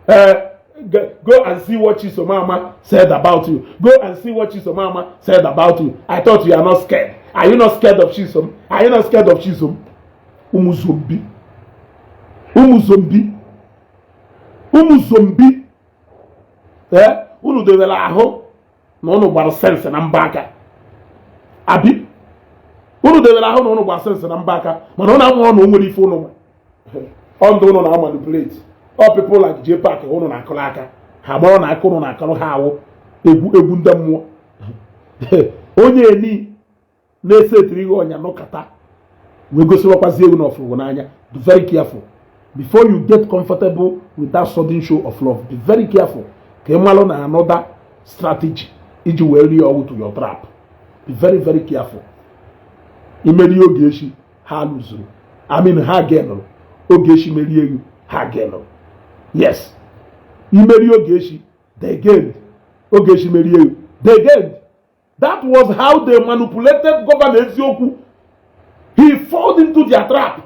Ee, go and see what Chisomama said about you. Go and see what Chisomama said about you. I thought you are not scared. Are you not scared of Chisom? Are you not scared of Chisom? Ụmụ zombie, ụmụ zombie, ụmụ zombie. Ee, unu debere ahụ na unu gbara sense na mba aka abi. Unu debere ahụ na unu gbara sense na mba aka, mana unu amụọ na o nwere ife unu ma ọ ndụ unu na manipulate all people like J Park. Unu na-akụrụ aka ha gbara na aka unu na-akụrụ ha awụ egwu egwu ndị mmụọ. Onye eni na-esetiri gị ọnya nọkata wee gosiwakwazi egwu na ọfụrụ n'anya. Be very careful. Before you get comfortable with that sudden show of love, be very careful ka ị malụ na another strategy iji wee rie ọgwụ to your trap. Be very, very careful. Imeri Ogechi, ha lụzuru, I mean, ha genụrụ. Ogechi merie gị, ha genụrụ. Yes, imeri Ogechi, they gained. Ogechi merie gị, they gained. That was how they manipulated Governor Eziokwu. He fall into their trap,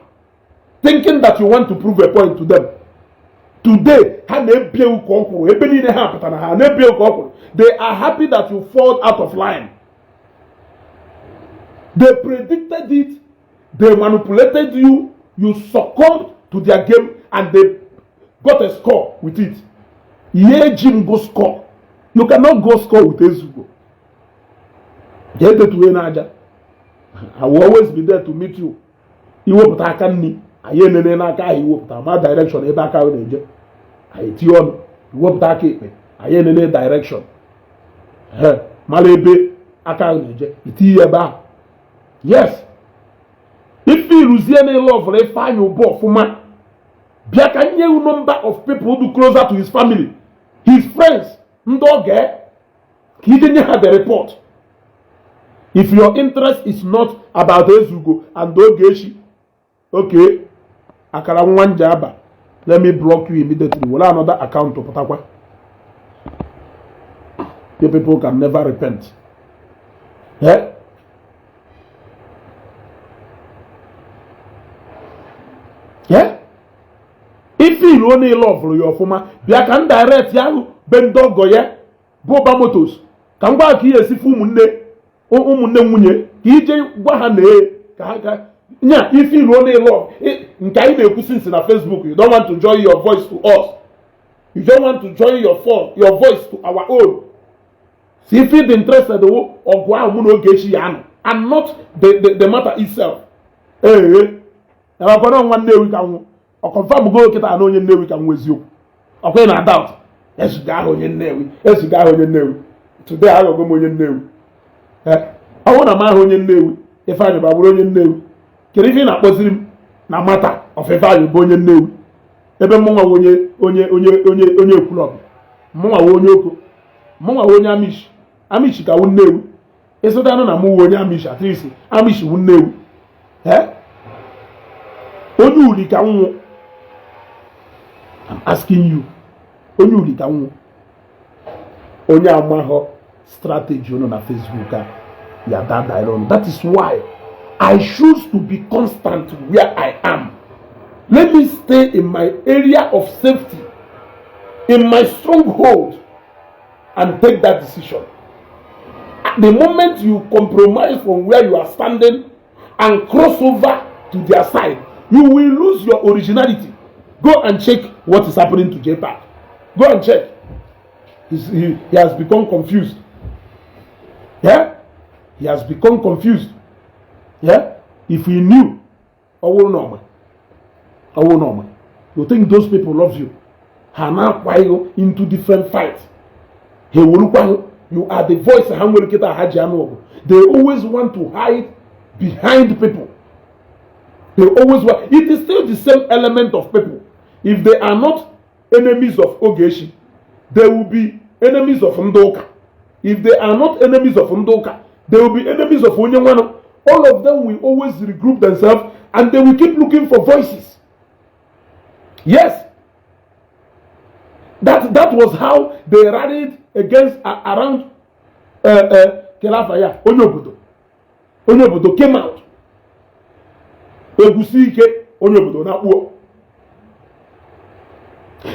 thinking that you want to prove a point to them. Today ha na-ebi ewu ka ọ kwụrụ ebe niile ha pụtara, ha na-ebi ewu ka ọ kwụrụ. They are happy that you fall out of line. They predicted it, they manipulated you, you succumbed to their game, and they got a score with it. Ihe eji m go score, you cannot go score with Ezugo. Jee detuwe n'aja. I will always be there to meet you. Iwepụta aka nri, anyị enene n'aka ahụ iwepụta ma direction ebe aka ahụ na-eje, anyị etinye ọnụ. Iwepụta aka ekpe, anyị enene direction he mara ebe aka ahụ na-eje, itinye ebe ahụ. Yes, ife iruzie na ịlụ ọfụrụ Ifeanyị Ụba ọfụma, bịa ka nye you number of people do closer to his family, his friends, ndị ọga, ka ije nye ha the report. If your interest is not about Ezugo and Ogechi, okay, akara nwa nje aba, let me block you immediately. Were another account pụtakwa. You people can never repent, eh? Yeah? Ife ilu onye lọvụrụ ya ọfụma, bịa ka m direct ya ahụ be ndị ọgọ ya bụ Ụba Motors, ka m gwa ka ihe esife ụmụnne ụmụnne nwunye, ka ije gwa ha na ee ka ha ka nya ife ilu onye lọ nke anyị na-ekwusi nsi na Facebook. You don't want to join your voice to us. You don't want to join your phone, your voice to our own. Si if you dị interested wụ ọgụ ahụ mụ na Ogechi ya anọ and not the matter itself. Ee, ebakwana nwa Nnewi ka nwụ ọ confirm go kịta na onye Nnewi ka nwa eziokwu ọkwa na doubt. Ezuga ahụ onye Nnewi, ezuga ahụ onye Nnewi. Today aghọgo m onye Nnewi. Ọ bụrụ na m ahụ onye Nnewi, Ifeanyị ba bụrụ onye Nnewi, kedu ife ị na-akpọziri m na matter of Ifeanyị bụ onye Nnewi, ebe mụnwa onye onye onye onye onye Ekwulọbịa, mụnwa onye Oko, mụnwa onye Amishi? Amishi ka wụ Nnewi. Ịsụtanụ na mụ wụ onye Amishi, at least Amishi wụ Nnewi. Ee, onye uli ka nwụ. I'm asking you, onye uli ka nwụ, onye amaghọ strategy unu na Facebook a ya dadaịrị unu. That is why I choose to be constant where I am. Let me stay in my area of safety, in my stronghold, and take that decision. At the moment you compromise from where you are standing and cross over to their side, you will lose your originality. Go and check what is happening to JPAC. Go and check. He has become confused. Yeah? He has become confused. Yeah? If he knew, ọwụrụ n'ọma, ọwụrụ n'ọma, you think those people love you? Ha na-akwa into different fights. Ha ewerukwa you are the voice ha nwere kịta ha ji anụ ọgụ. They always want to hide behind people. They always want. It is still the same element of people. If they are not enemies of Ogechi, they will be enemies of ndị ụka. If they are not enemies of ndị ụka, they will be enemies of onye nwanụ. All of them will always regroup themselves and they will keep looking for voices. Yes, that was how they rallied against around Kelafaya. Onye obodo, onye obodo came out. Egusi ike onye obodo na-akpụọ.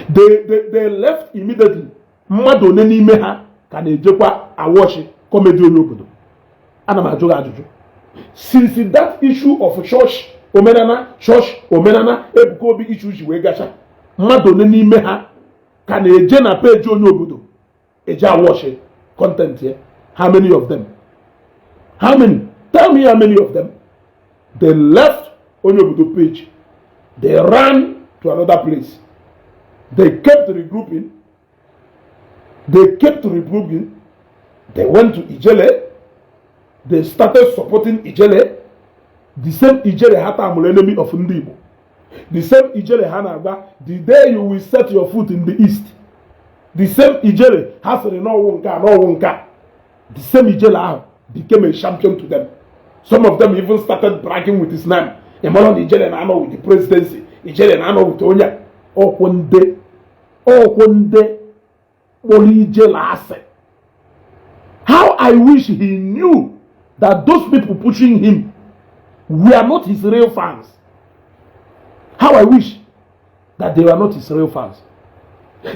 They left immediately. Mmadụ one n'ime ha ka na-ejekwa awọchi comedy onye obodo? Ana m ajụ gị ajụjụ. Since that issue of church omenana, church omenana, Ebuka Obi issue ji wee gacha, mmadụ one n'ime ha ka na-eje na page onye obodo eje awọchi content ya? How many of them? How many? Tell me how many of them. They left onye obodo page, they ran to another place. They kept regrouping, they kept regrouping. They went to Ijele. They started supporting Ijele, the same Ijele ha tamụrụ enemy of ndị Igbo. The same Ijele ha na-agba, "The day you will set your foot in the east." The same Ijele ha sịrị n'ọwụ nke a, n'ọwụ nke a. The same Ijele ahụ became a champion to them. Some of them even started bragging with his name. Ịmara na Ijele na-anọ with the presidency, Ijele na-anọ with onye a. Ọkwụ ndị, ọkwụ ndị kpọrọ Ijele asị. How I wish he knew that those people pushing him were not his real fans. How I wish that they were not his real fans.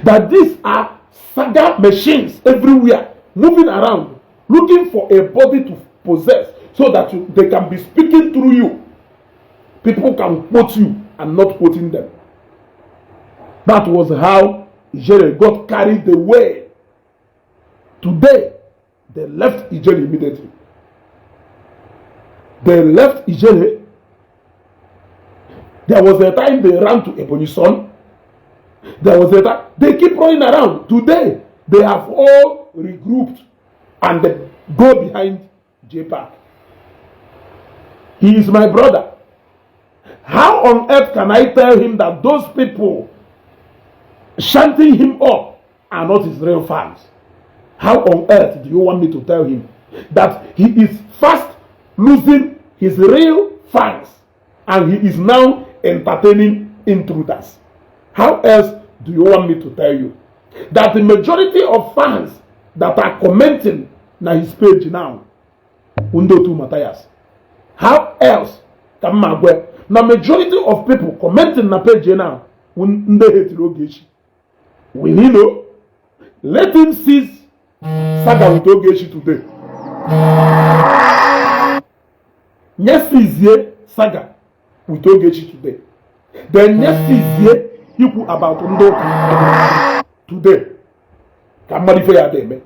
That these are saga machines everywhere, moving around, looking for a body to possess so that they can be speaking through you. People can quote you and not quoting them. That was how Ijele got carried away. Today, they left Ijele immediately. They left Ijele. There was a time they ran to Ebonyi Son. There was a time they keep running around. Today, they have all regrouped and they go behind JPAC. He is my brother. How on earth can I tell him that those people chanting him up are not his real fans? How on earth do you want me to tell him that he is fast losing his real fans and he is now entertaining intruders? How else do you want me to tell you that the majority of fans that are commenting na his page now, ndị otu Matthias? How else ka mma gwe na majority of people commenting na page now, ndị hetiri Ogechi? Will he know? Let him cease saga with Ogechi today. Nyesizie saga with Ogechi today, then nyesizie ikwu about ndị ụka today, ka mmadụ ife ya dị eme.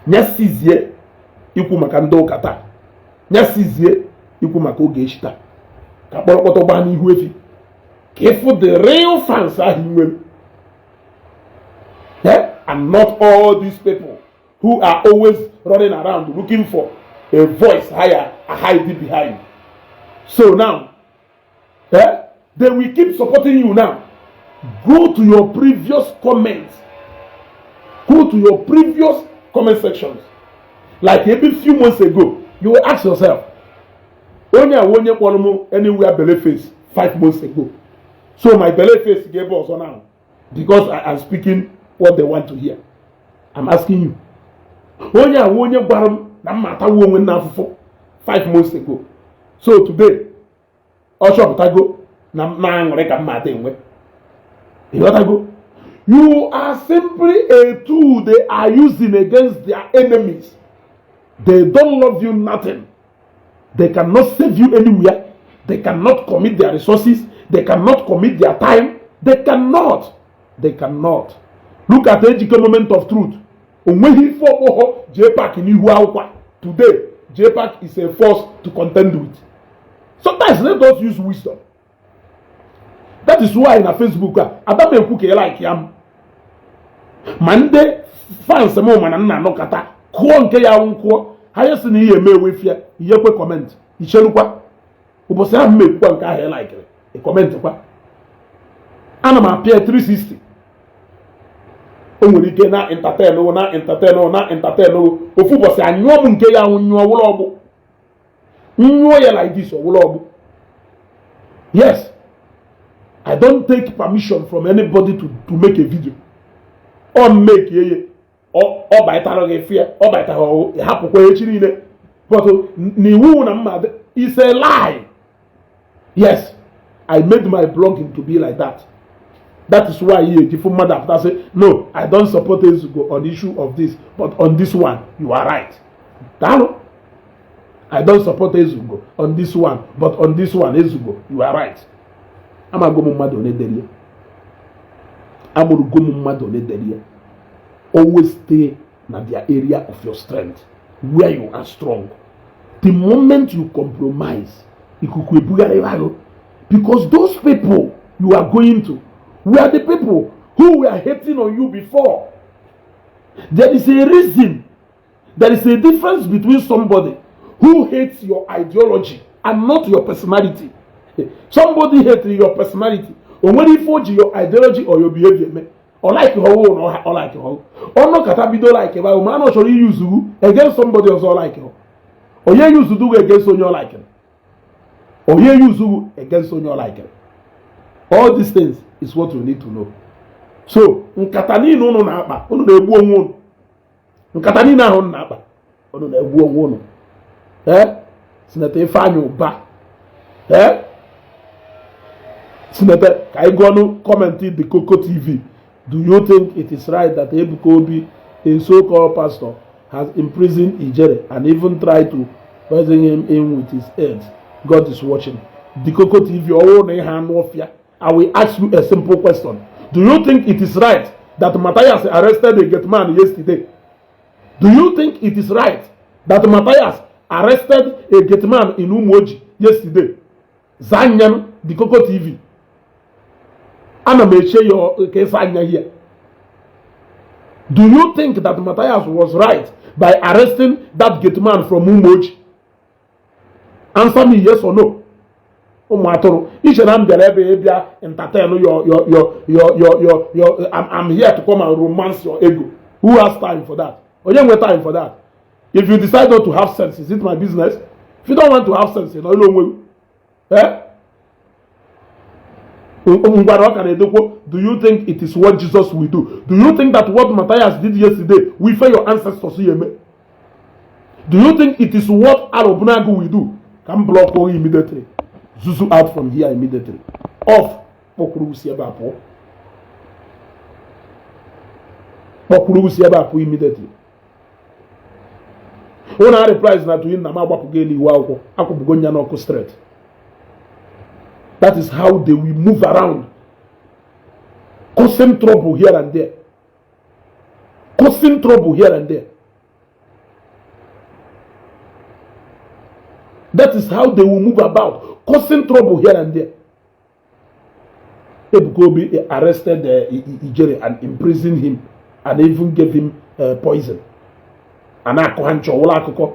Nyesizie ikwu maka ndị ụka taa, nyesizie ikwu maka Ogechi taa, ka kpọrọkpọtọ gbaa n'ihu efi, ka ịfụ the real fans ahụ nwere. Yeah? And not all these people who are always running around looking for a voice higher hide behind. So now, eh, they will keep supporting you now. Go to your previous comments. Go to your previous comment sections. Like maybe few months ago, you will ask yourself, onye a, onye kpọrọ m anywhere belle face 5 months ago. So my belle face ga-ebe ọzọ now because I am speaking what they want to hear. I'm asking you. Onye a, onye gwara m na mma atawo onwe na afụfụ 5 months ago. So today, ọ chọpụtago na m na-aṅụrị ka mma ada enwe. Ịghọtago? You are simply a tool they are using against their enemies. They don't love you nothing. They cannot save you anywhere. They cannot commit their resources. They cannot commit their time. They cannot. They cannot. Look at Ejike Moment of Truth. O nweghị ife ọkpọghọ JPAC n'ihu akwụkwọ. Today, JPAC is a force to contend with. Sometimes let us use wisdom. That is why na Facebook a, ada m ekwu ka ị like ya m. Ma ndị fans m mana nna anọkọta kụọ nke ya nkụọ ha ya sị na ihe eme ewefia ihe kwe comment icherukwa ụbọchị ahụ m ekwukwa nke ahụ ị likere ị comment kwa. Ana m apịa 360. O nwere ike na entertain o, na entertain o, na entertain o. Ofu ụbọchị anyụọ m nke ya ahụ nyụọ wụlọ ọgbụ, nyụọ ya like this, ọwụlọ ọgbụ. Yes, I don't take permission from anybody to make a video. Ọ make ye ọ baịtara gị fie, ọ baịtara ọ hapụkwa echi niile, but n'iwu na mma is a lie. Yes, I made my blogging to be like that. That is why ihe eji fụ mmadụ apụta sị, "No, I don't support Ezugo on issue of this, but on this one you are right." Daalụ. I don't support Ezugo on this one, but on this one, Ezugo, you are right. Amago m mmadụ one dere ya. Amụrụgo m mmadụ one dere ya. Always stay na their area of your strength, where you are strong. The moment you compromise, ikuku ebugharị ahụ, because those people you are going to were the people who were hating on you before. There is a reason. There is a difference between somebody who hates your ideology and not your personality. Somebody hate your personality, o nwere ife o ji your ideology or your behavior eme. Ọ like ọwụ na ọ like ọwụ ọnụ bido like ebe ahụ, ma ọ chọrọ iyuzugu against somebody ọzọ. Ọ like onye yuzudugu against onye ọ like, onye yuzugu against onye ọ like. All these things is what you need to know. So nkata niile unu na-akpa, unu na-egbu onwe unu. Nkata niile ahụ unu na-akpa, unu na-egbu onwe unu. Ee, Senator Ifeanyi Ụba, ee, Senator, ka anyị gụọ ọnụ comment The Koko TV. Do you think it is right that Ebuka Obi, a so-called pastor, has imprisoned Ijere and even tried to poison him in with his AIDS? God is watching. The Koko TV, ọwụ na ihe anụ ọfịa. I will ask you a simple question. Do you think it is right that Matthias arrested a gate man yesterday? Do you think it is right that Matthias arrested a gate man in Umuoji yesterday? Zanyan, The Koko TV. Ana m eche ya ka ịsa anya here. Do you think that Matthias was right by arresting that gate man from Umuoji? Answer me yes or no. Ụmụ atụrụ, iche na m bịara ebe ịbịa entertain your I'm here to come and romance your ego. Who has time for that? Onye nwe time for that? If you decide not to have sense, is it my business? If you don't want to have sense, ị nọ onwe gị. Eh, ngwara ọ ka na-edokwo. Do you think it is what Jesus will do? Do you think that what Matthias did yesterday will fail your ancestors ya eme? Do you think it is what Arobunagu will do? Ka m block oyi immediately. Zuzu out from here immediately. Off. Kpọkwuru si ebe a pụọ. Kpọkwuru si ebe a pụọ immediately. Ụnụ a replies na tuyin na m agbapụgo elu iwu akwụkwọ akwụpụgo nya n'ọkụ straight. That is how they will move around, causing trouble here and there, causing trouble here and there. That is how they will move about, causing trouble here and there. Ebuka Obi arrested Ijere and imprisoned him and even gave him poison. A na-akọ ha nchọ wụlọ akụkọ.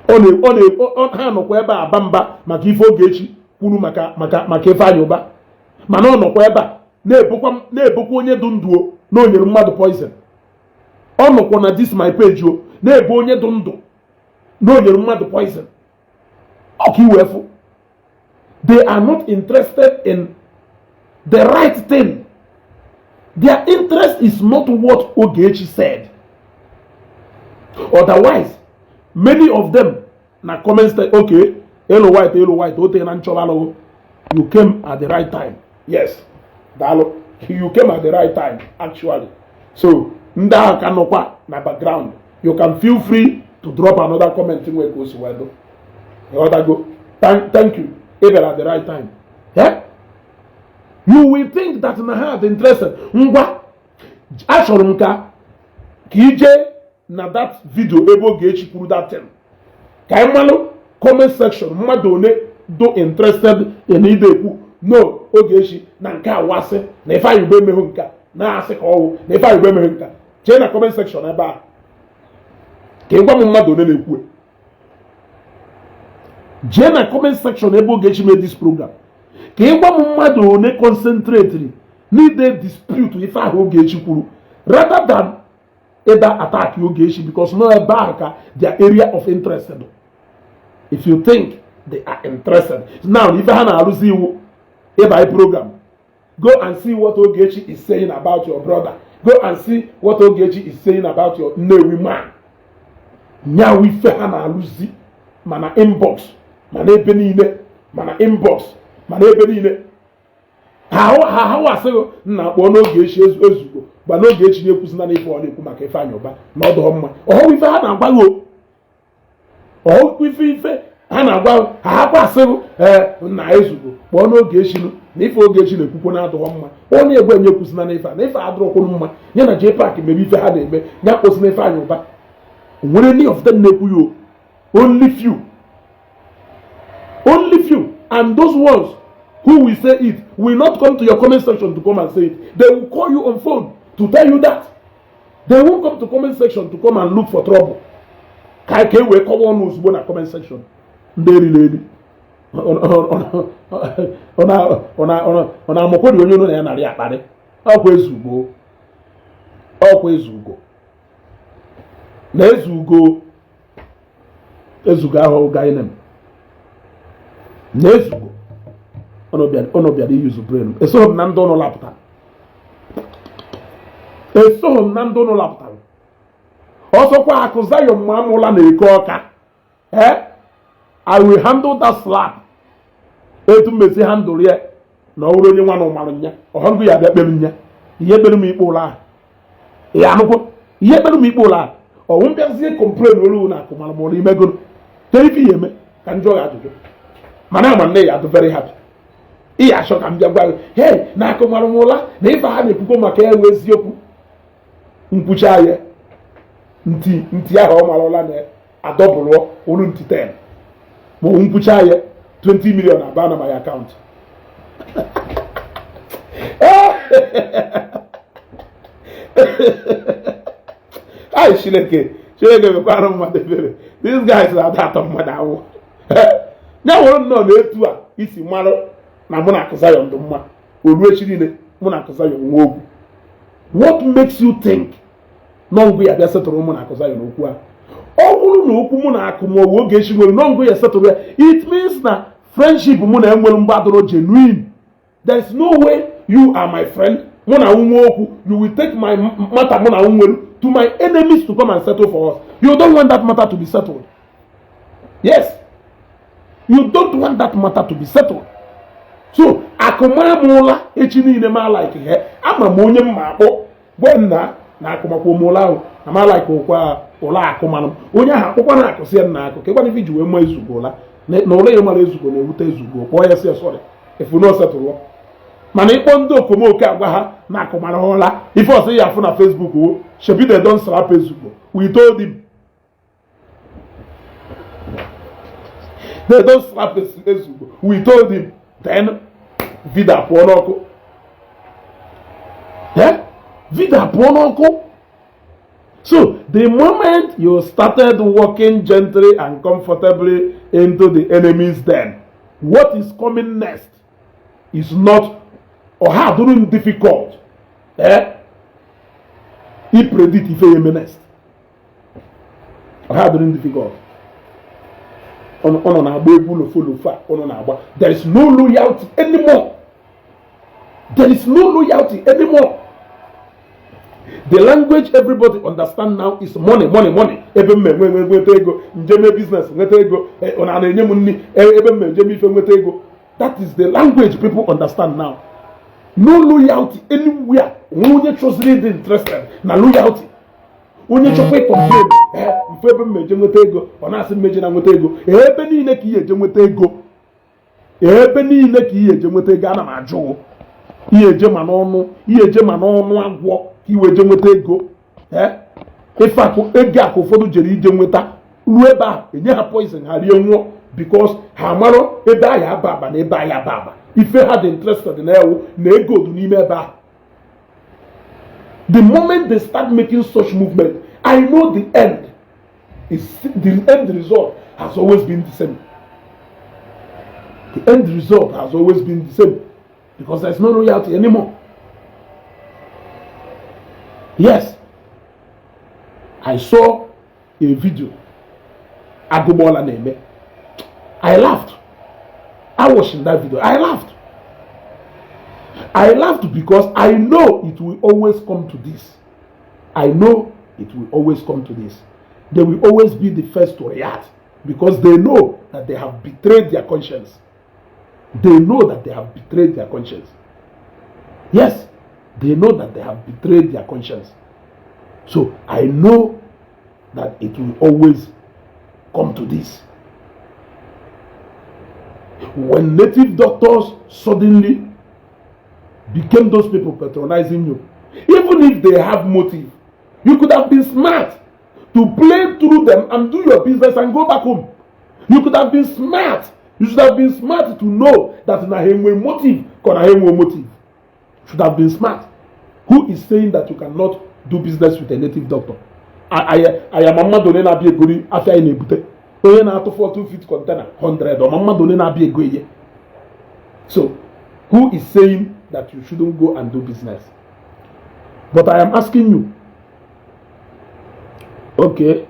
Ọ ha nọkwa ebe a aba mba maka ife Ogechi kwuru maka maka maka Ifeanyi Ụba, mana ọ nọkwa ebe a na-ebokwa onye dị ndụ na o nyere mmadụ poison. Ọ nọkwa na this my page o na-ebo onye dị ndụ na o nyere mmadụ poison. Ọ ka iwee fụ, they are not interested in the right thing. Their interest is not what Ogechi said. Otherwise, many of them na comment say, okay, Elo White, Elo White, o na nchọba alụghị. You came at the right time. Yes, daalụ. You came at the right time, actually. So ndị ahụ ka nọkwa na background, you can feel free to drop another comment nwee ka o si wee dụ. Ịghọtago? Thank you. Ị bịara at the right time. Yeah? You will think that na ha dị interested. Ngwa, achọrọ m ka ije na that video ebe Ogechi kwuru that thing, ka anyị malụ comment section mmadụ one do interested in ide ekwu no Ogechi na nke a wasị na Ifeanyi Uba emehụ nke a na-asị ka ọwụ na Ifeanyi Uba emehụ nke a. Jee na comment section ebe a ka ị gwa m mmadụ one na-ekwu. Jee na comment section ebe Ogechi mee this program ka ị gwa m mmadụ one concentrate n'ide dispute ife ahụ Ogechi kwuru rather than ịda attack Ogechi, because no ebe ahụ ka their area of interest dị. If you think they are interested now, ife ha na-arụzi iwu ịba program, go and see what Ogechi is saying about your brother, go and see what Ogechi is saying about your Nnewi man. Nyawu ife ha na-arụzi, mana inbox, mana ebe niile, mana inbox, mana ebe niile ha ha wasịghị nna kpọọ n'Ogechi ezugbo gba n'Ogechi na-ekwusina na ife ọ na-ekwu maka Ifeanyi Ụba na ọ dụghọ mma. Ọhụụ ife ha na-agwa gị, ọhụụ ife ha na-agwa ha, hapụ asịghị ee nna ezugbo kpọọ n'Ogechi na ife Ogechi na-ekwukwo na-adụghọ mma. Ọ na-egwe enye kwusina na ife a na ife adụrọkwuru mma ya na JPAC mebe ife ha na-eme ya kpọsị na Ifeanyi Ụba. Nwere any of them na-ekwu ya? Only few, only few, and those ones who will say it will not come to your comment section to come and say it. They will call you on phone to tell you that. They won't come to comment section to come and look for trouble ka e wee kọwa ọnụ ozugbo na comment section. Ndị eriri eri ọ na-amakwari onye ụnụ na ya narị akparị. Ọkwa Ezugo, ọkwa Ezugo na Ezugo, Ezugo ahụ gainem na Ezugo. Ụnụ bịara iyuzu brain. Esoghị m na ndị ụnụ lapụtara, esoghị m na ndị ụnụ lapụtara. Ọsọkwa akụ Zion ma amụla na Eke Ọka, eh, I will handle that slap etu mmesi handle ya na ọ bụrụ onye nwa na ụmarụ nya ọhọngụ ya bịa kpere nya ihe kpere m ikpe ụlọ ahụ ya anụkwo ihe kpere m ikpe ụlọ ahụ. Ọwụ mbịazie complain olu na akụ mara m ụlọ imegoro tere ife ya eme ka m jụọ ya ajụjụ, mana ama nne ya adụ very happy. Ị ya achọ ka m bịa gwa gị, hey, na akụ mara m ụla na ife ha na-ekwukwo maka ewe eziokwu. Nkwucha ya, ntị ntị ahụ ọ mara ụla na adọbụrụ olu ntị 10 ma ọ nkwucha ya, 20 million aba na my account. Ai, Chineke, Chineke mekwara mmadụ ebere. These guys na-ada atọ mmadụ awụ ya nwere nnọọ na etu a isi marụ na mụ na akụ Zion dị mma. Oruo echi niile, mụ na akụ Zion nwe okwu. What makes you think nọngụ ya bịa setụrụ mụ na akụ Zion okwu ahụ? Ọ bụrụ na okwu mụ na akụ ma ọ bụ Ogechi nwere nọngụ ya setụrụ ya, it means na friendship mụ na enwere mgbadoro genuine. There is no way you are my friend, mụ na nwe okwu, you will take my matter mụ na nwere to my enemies to come and settle for us. You don't want that matter to be settled. Yes, you don't want that matter to be settled. So akụmamụla echi niile ma like he ama m onye mma akpọ gwe nna na akụmakwa omụla ahụ na ma like okwa ụlọ akụmanụ m. Onye ahụ akpọkwa na akụ si ya nna akụ kekwana ife iji wee mụọ Ezugo ụla na ụlọ ya mara Ezugo na-ewute Ezugo, kpọọ ya si ya sorry efu na osetụrụ. Mana ịkpọ ndị okomoke agwa ha na akụmara ụla, ife ọsọ ya afụ na Facebook wo, "Shebi they don slap Ezugo, we told him they don slap Ezugo, we told him." Then vida pụọ n'ọkụ, vida pụọ n'ọkụ. So the moment you started walking gently and comfortably into the enemy's den, what is coming next is not or ha dụrụ difficult, eh, I predict ife ya eme next. Ọha dụrụ difficult. Ọ nọ na-agba egwu lofo lofo a ọ nọ na-agba. There is no loyalty anymore. There is no loyalty anymore. The language everybody understand now is money, money, money. Ebe m enwe nweta ego, njeme business nweta ego, ọ na-enye m nri, ebe m ejeme ife nweta ego. That is the language people understand now. No loyalty anywhere. Onwe onye chọziri ịdị interested na loyalty. Onye chọkwa ịcomplain, mfe ebe m eje nweta ego, ọ na-asị mmeje na nweta ego. Ebe niile ka ihe eje nweta ego, ebe niile ka ihe eje nweta ego. Ana m ajụ, ihe eje ma n'ọnụ, ihe eje ma n'ọnụ agwọ ka iwe je nweta ego? Ife akụ ego akụ ụfọdụ jere ije nweta ruo ebe a, enye ha poison, ha rie nwụọ, because ha marọ ebe ahụ aba aba na ebe ahụ aba aba. Ife ha dị interested na ewu na ego dị n'ime ebe ahụ. The moment they start making such movement, I know the end is the end result has always been the same. The end result has always been the same because there's no loyalty anymore. Yes, I saw a video Agụgbọla na-eme. I laughed. I watched that video, I laughed. I laughed because I know it will always come to this. I know it will always come to this. They will always be the first to react because they know that they have betrayed their conscience. They know that they have betrayed their conscience. Yes, they know that they have betrayed their conscience. So I know that it will always come to this. When native doctors suddenly became those people patronizing you, even if they have motive, you could have been smart to play through them and do your business and go back home. You could have been smart. You should have been smart to know that na ha enwe motive ka na ha enwe motive. Should have been smart. Who is saying that you cannot do business with a native doctor? I am mmadụ onye na-abịa egori afịa anyị na-ebute. Onye na-atụ 40 feet container 100, ọma mmadụ onye na-abịa ego ihe. So who is saying that you shouldn't go and do business? But I am asking you, okay,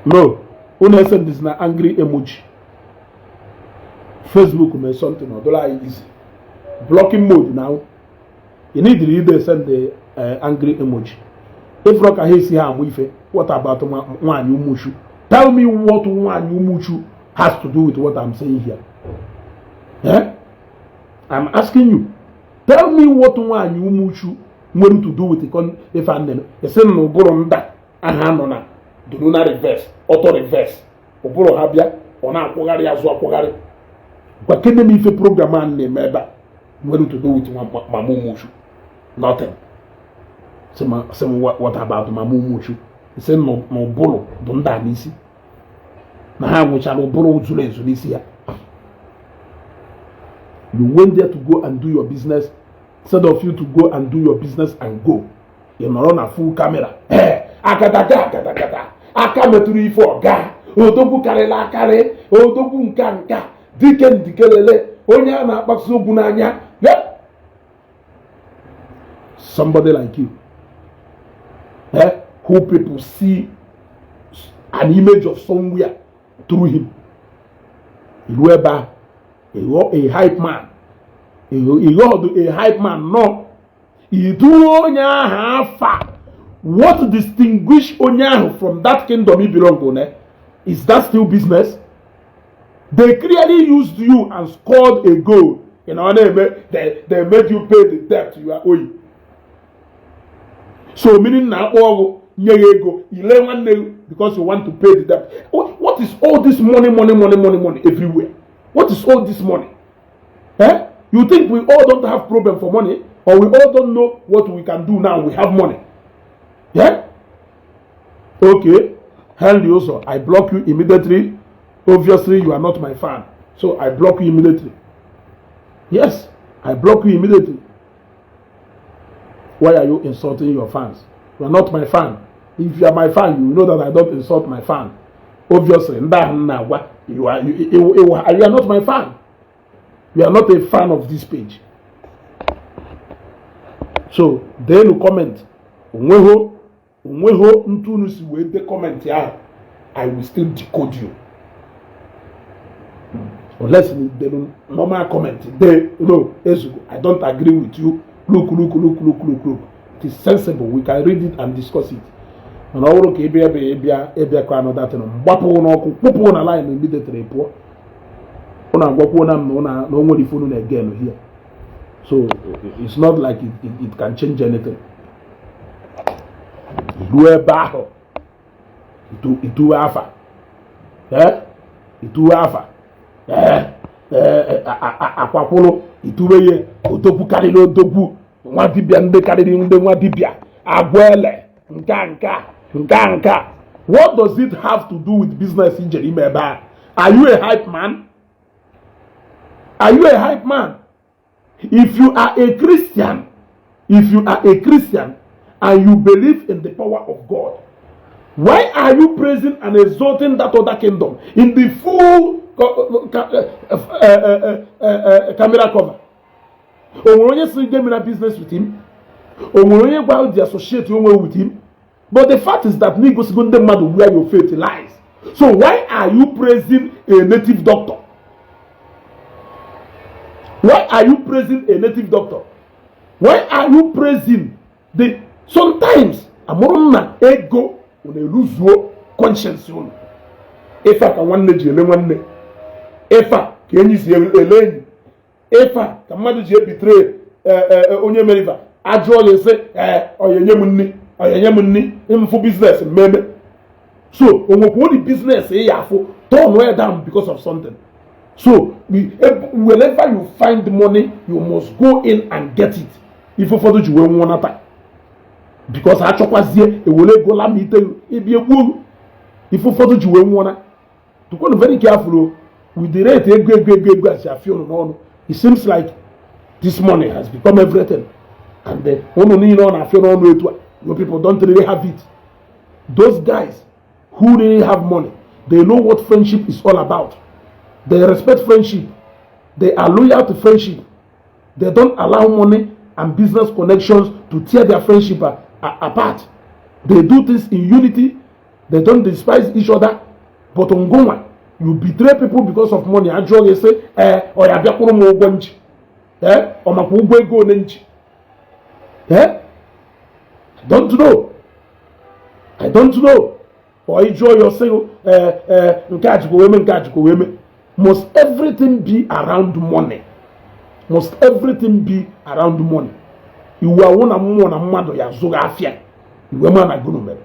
no, unu send this na angry emoji. Facebook mee something ọ dụla anyị easy blocking mode. Now you need to either send the angry emoji. Ifrọ ka ha esi ha amụ ife. What about nwaanyị Umuchu? Tell me what nwaanyị Umuchu has to do with what I'm saying here, eh? I'm asking you, tell me what nwaanyị Umuchu nwere to do with the ife a na-eme. Esi na ụbụrụ nda aha nọ na duru na reverse, auto reverse. Ụbụrụ ha bịa, ọ na-akwụgharị azụ akwụgharị. Gwa kene m ife program a na-eme ebe a nwere to do with mama Umuchu. Nothing. Sị m, what about mama Umuchu? Sị na ụbụrụ bụ ndị a n'isi, na ha nwechara ụbụrụ zuru ezu n'isi ya. You went there to go and do your business. Instead of you to go and do your business and go, ị nọrọ na full camera. Ee, akataka akatakata aka metụrụ ife ọga odogwu karịrị akarị, odogwu nka nka, dike ndikelele, onye a na-akpasu ogwu n'anya. Somebody like you, eh, who people see an image of somewhere through him, iru ebe ahụ ịghọ a hype man, ịghọ a hype man. Nọ iduo onye ahụ afa. What distinguish onye ahụ from that kingdom he belong to? Is that still business? They clearly used you and scored a goal. You know, they made you pay the debt you are owing. So meaning na akpọ ọgwụ nye ya ego ile nwanne gị because you want to pay the debt. What is all this money, money, money, money, money everywhere? What is all this money, eh? You think we all don't have problem for money, or we all don't know what we can do now we have money? Yeah, okay. Henry also, I block you immediately. Obviously you are not my fan, so I block you immediately. Yes, I block you immediately. Why are you insulting your fans? You are not my fan. If you are my fan, you know that I don't insult my fan. Obviously, ndị ahụ m na-agwa, you are not my fan. You are not a fan of this page. So deenu comment. Onweho onweho ntu unu si wee de comment ahụ, I will still decode you, unless you denu normal comment de no ezugo, I don't agree with you. Look, look, look, look, look, look, it is sensible. We can read it and discuss it. Mana ọ bụrụ ka ịbịa ebe ịbịa ịbịa ka another thing, mgbapụ n'ọkụ, kwụpụ na line immediately, pụọ. Ụnụ agwakwuo na m na o nwere ife unu na-again here, so it's not like it can change anything. Ruo ebe ahụ, ituwe afa, ee, ituwe afa, ee, ee, akwakwụrụ ituwe ya, odogwu karịrị odogwu, nwa dibịa ndị karịrị ndị nwa dibịa, agwa ele nka nka nka nka. What does it have to do with business ijere ime ebe a? Are you a hype man? Are you a hype man? If you are a Christian, if you are a Christian and you believe in the power of God, why are you praising and exalting that other kingdom in the full camera cover? O nwere onye sị get me na business with him? O nwere onye gwa the associate onwe with him? But the fact is that n'igosigo ndị mmadụ where your faith lies. So why are you praising a native doctor? Why are you praising a native doctor? Why are you praising the sometimes amụrụ m na ego unu eluzuo conscience unu. Ife a ka nwanne ji ele nwanne, ife a ka enyi si ele enyi, ife a ka mmadụ ji ebitere onye mere ife a. Ajụọ ya sị, ee, ọ ya enye m nri, ọ ya enye m nri mfụ business mmemme. So o nwekwa only business ị ya afụ turn well down because of something. So wherever you find money, you must go in and get it. Ife ụfọdụ ji wee nwụọ nata because achọkwazie ewere ego lama ite ịbịa egbuo. Ife ụfọdụ ji wee nwụọ na tukwanụ, very careful o, with the rate ego ego ego ego as afịa unu n'ọnụ. It seems like this money has become everything, and unu niile ọ na-afịa n'ọnụ etu a. You people don't really have it. Those guys who really have money, they know what friendship is all about. They respect friendship. They are loyal to friendship. They don't allow money and business connections to tear their friendship apart. They do things in unity. They don't despise each other. But ngị nwa, you betray people because of money. Ajụọ gị sị, ee, ọ ya bịakwuru m ụgwọ nji, ee, ọ makwa ụgwọ ego ole nji? Ee, I don't know, I don't know. Or ị jụọ ya, sị, ee, ee, nke a jikwa wee mee, nke a jikwa wee mee. Must everything be around money? Must everything be around money? Iwu awụ na mmụọ na mmadụ ya zụghị afịa iwe ma na gụnụ mere.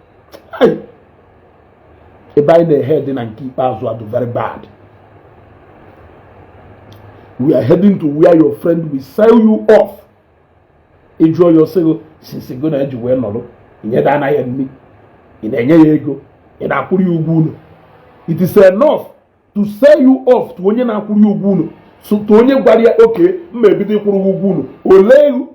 Ai, ebe anyị na-ehe dị na nke ikpeazụ adụ very bad. We are heading to where your friend will sell you off. Ị jụọ ya, ọsị since go na eji wee nọrọ inyeda anaghị nri, ị na-enye ya ego, ị na-akwụrụ ya ụgwọ ụlọ. It is enough to sell you off to onye na-akwụrụ ya ụgwọ ụlọ, so to onye gwara ya, oke mma ebido ịkwụrụ gị ụgwọ ụlọ ole ego.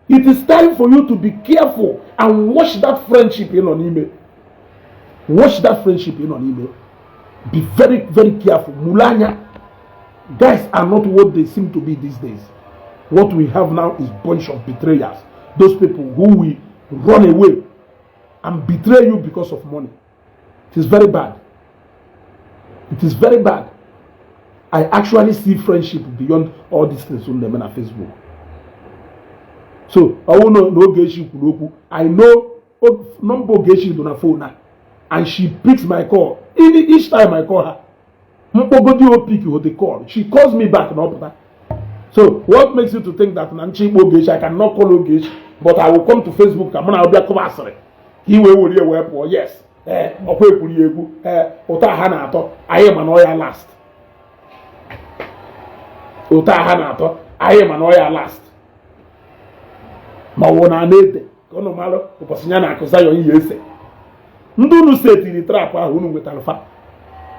It is time for you to be careful and watch that friendship ị nọ n'ime. Watch that friendship ị nọ n'ime. Be very, very careful. Mụrụ anya. Guys are not what they seem to be these days. What we have now is bunch of betrayers, those people who will run away and betray you because of money. It is very bad. It is very bad. I actually see friendship beyond all these things unu na-eme na Facebook. So ọwụ na Ogechi kwuru okwu, I know number Ogechi dị na phone a, and she picks my call each time I call her. Mkpogodi o pick the call, she calls me back na ọpụta. So what makes you to think that na nchi ikpo Ogechi, I cannot call Ogechi, but I will come to Facebook ka mụ na ọbịa kụba asịrị ka i wee were ya wee pụọ? Yes, ee, ọkwa ekwuru ya egwu, ee, ụtọ ha na-atọ anyị, ma na ọ ya last. Ụtọ ha na-atọ anyị, ma na ọ ya last. Ma ọ wụ na ana ede ka ụnụ malụ ụbọchị ya na akụ Zion ya ese. Ndị unu setiri trap ahụ, unu nwetara fa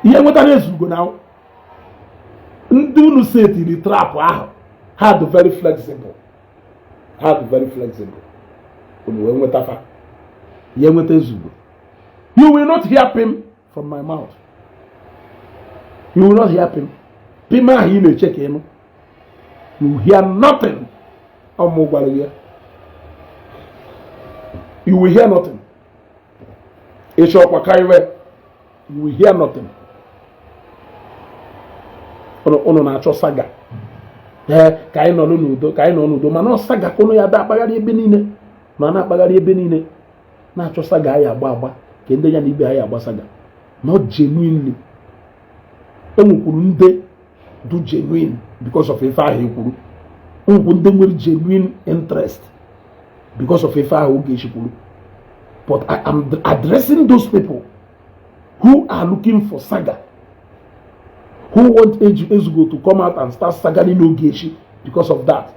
ihe nwetara ezugo na ndị unu setiri trap ahụ. Ha dị very flexible, ha dị very flexible. Unu wee nweta fa ihe nweta ezugo. You will not hear pim from my mouth. You will not hear pim pim ahụ ị na-eche ka ịnụ. You hear nothing. Ọmụ gwara gị ya, you will hear nothing. Ịchọ ọkwa karịrị, you will hear nothing. Ụnụ na-achọ saga. Ee, ka anyị nọrọ n'udo, ka anyị nọ n'udo. Mana ọ saga ka ụnụ ya da akpagharị ebe niile, ma na-akpagharị ebe niile na-achọ saga anyị agba agba ka ndị ya na ibe anyị agba saga. Not genuinely. E nwekwuru ndị do genuine because of ife ahụ ekwuru. Nwekwu ndị nwere genuine interest because of ife ahụ Ogechi kwuru. But I am addressing those people who are looking for saga, who want Ezugo to come out and start sagaring Ogechi because of that.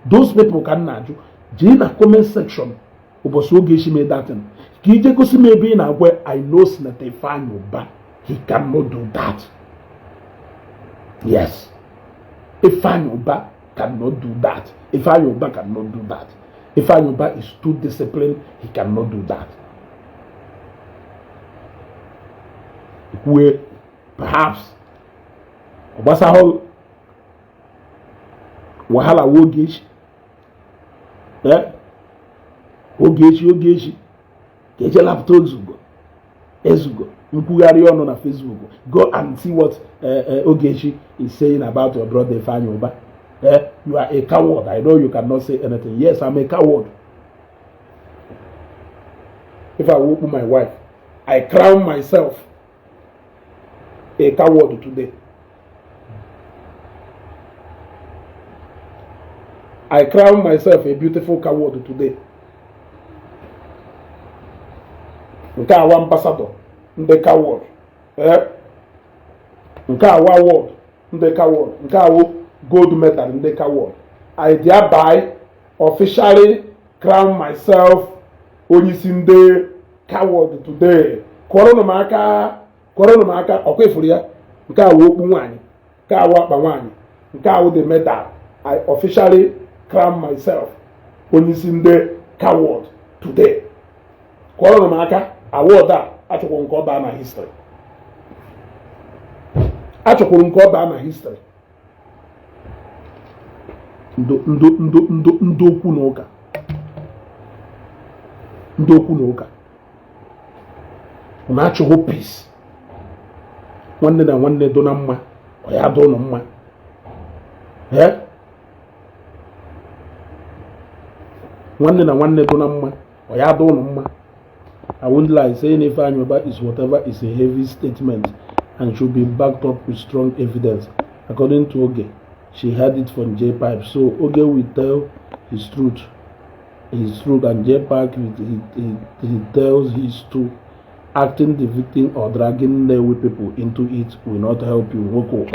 Those people ka m na-ajụ, jee na comment section ụbọchị Ogechi mee that thing, ka ije gosi m ebe ị na-agwa, "I know Senator Ifeanyi Ubah, he cannot do that." Yes, Ifeanyi Ubah cannot do that. Ifeanyi Ubah cannot do that. Ifeanyi Ubah is too disciplined. He cannot do that. Kwue perhaps ọ gbasahụ wahala wa Ogechi. Eh? Ogechi, Ogechi ka eje lapụta Ezugo. Ezugo nkwugharị ọnụ na Facebook. Go and see what Ogechi is saying about your brother Ifeanyi Ubah. You are a coward. I know you cannot say anything. Yes, I'm a coward. If I whoop my wife, I crown myself a coward today. I crown myself a beautiful coward today. Nke awa ambassador ndị coward, eh? Nke awa award ndị coward, nke awụ gold medal ndị coward. I thereby officially crown myself onyeisi ndị coward today. Kụọrọnụ m aka, kụọrọnụ m aka. Ọkwa ifuru ya, nke awụ okpu nwaanyị, nke awụ akpa nwaanyị, nke awụ the medal. I officially crown myself onyeisi ndị coward. Today, kụọrọ m aka. Award a achọkwuru nke ọ baa na history, achọkwuru nke ọ baa na history. Ndị okwu na ụka, ndị okwu na ụka na-achọghị peace. Nwanne na nwanne do na mma, ọ ya dị ụnụ mma. Ee, nwanne na nwanne do na mma, ọ ya dị ụnụ mma. I won't lie, saying Ifeanyi Uba is whatever is a heavy statement and should be backed up with strong evidence. According to Oge, she heard it from J Pipe. So Oge will tell his truth, and J Park he tells his too. Acting the victim or dragging Nnewi people into it will not help you. Woko.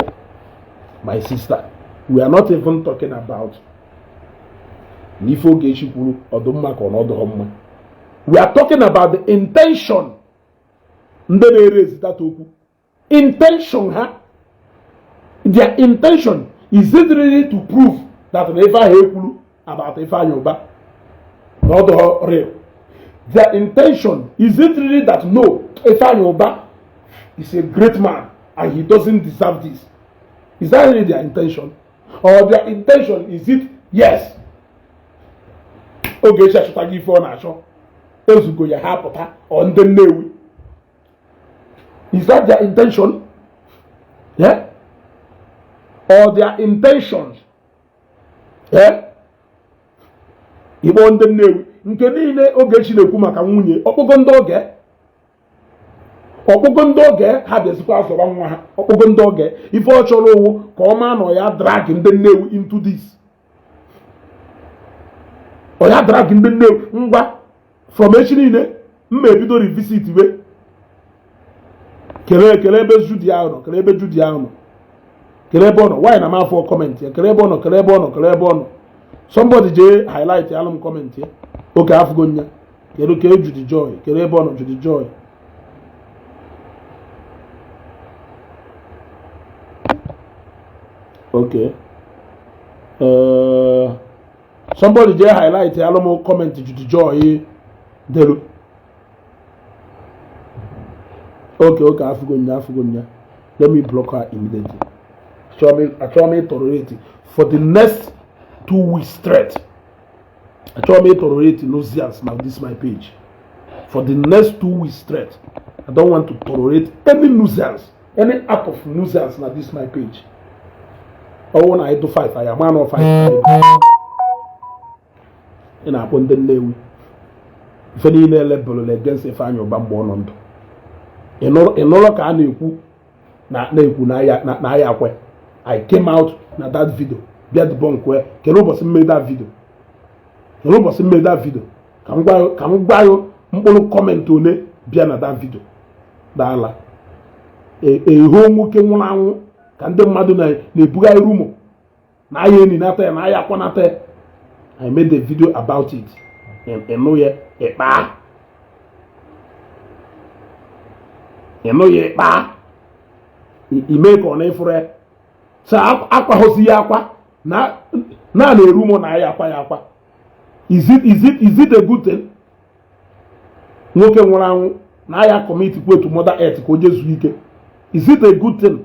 My sister, we are not even talking about n'ife Ogechi kwuru ọdụmma ka ọ nọdụ mma. We are talking about the intention. Ndị na-ere ezitata okwu, intention ha, their intention, is it really to prove that na ife ahụ ekwuru about Ifeanyi Uba na ọ dụghọ real? Their intention, is it really that no, Ifeanyi Uba is a great man and he doesn't deserve this? Is that really their intention? Or their intention is it, yes, Ogechi achọtaghị ife ọ na-achọ, ezugo ya, ha pụta ọ ndị Nnewi? Is that their intention? Yeah? Or their intentions, yeah? Igbo ndị Nnewi nke niile Ogechi na-ekwu maka nwunye ọkpụgo ndị oge, ọkpụgo ndị oge ha bịazikwa azọba nwa ha, ọkpụgo ndị oge ife ọ chọrọ owu ka ọ maa nọ ya drag ndị Nnewi into this, ọ ya drag ndị Nnewi. Ngwa, from echi niile mma ebido revisit we. Kelee, kelee ebe Judy ahụ nọ, kelee ebe Judy ahụ nọ, kelee ebe ọ nọ. Nwaanyị na m afọ comment ya, kelee ebe ọ nọ, kelee ebe ọ nọ, kelee ebe ọ nọ. Somebody jee highlight alụ m comment ya. Oke afụgo nya. Kedu, kee Judy Joy, kelee ebe ọ nọ, Judy Joy. Okay, somebody jee highlight alụ m comment Judy Joy delu. Okay, afụgo nya, afụgo nya. Let me block her immediately. Achọrọ m ịtolerate for the next 2 weeks straight. Achọrọ m ịtolerate nuisance na this my page for the next 2 weeks straight. I don't want to tolerate any nuisance, any act of nuisance na this my page. Ọwụ na ịdụ 5 anyị ama nọ 5. Ị na-akpọ ndị Nnewi ife niile elebụlụla against Ifeanyị Ụba mgbe ọ nọ ndụ. Ị nụrụ ka a na-ekwu na na-ekwu na aya akwe. I came out na that video bịa debunk ya. Kedu ụbọchị mmeri that video? Kedu ụbọchị mmeri that video? Ka m gwa ya mkpụrụ comment one bịa na that video. Daala eho nwoke nwụrụ anwụ ka ndị mmadụ na-ebugharị rumour na aya eni nata ya na aya akwa nata ya. I made a video about it. Ịnụ ya ịkpa, ịnụ ya ịkpa, ime ka ọ na-efuru ya so akwaghọzi ya akwa na na-eru mụ na ya akwa ya akwa. Is it a good thing? Nwoke nwụrụ anwụ na ya commit kwe to mother earth ka o jee zuo ike. Is it a good thing?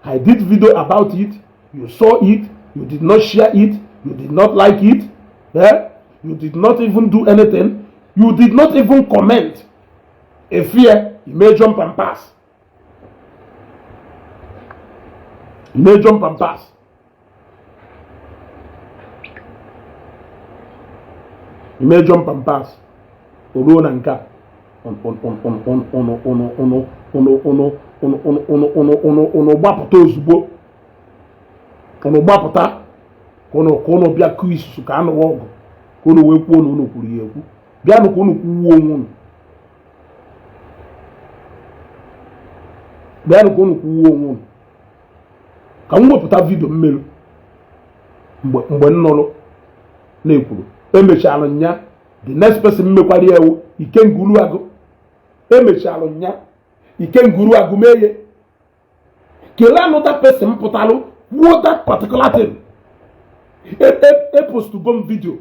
I did video about it. You saw it, you did not share it, you did not like it, eh? You did not even do anything. You did not even comment. A fear you may jump and pass, you may jump and pass. You may jump and pass. O ruo na nke a ụnụ ụnụ ụnụ ụnụ ụnụ ụnụ ụnụ ụnụ ụnụ gbapụta ozugbo, ụnụ gbapụta ka ụnụ bịa kụọ isusu ka anụwa ọgụ, ka ụnụ wee kwuo na ụnụ kwuru ya ekwu. Bịanụ ka ụnụ kwuo onwe ụnụ, bịanụ ka ụnụ kwuo onwe ụnụ. Ka m wepụta video mmelu mgbe m nụrụ na-ekwuru emechalụ nya. The next person mmekwara ya ewu Ikenguru Agụ. Emechalụ nya Ikenguru Agụ mee ya. Kelee another person pụtalụ kwuo that particular thing. Epostugo m video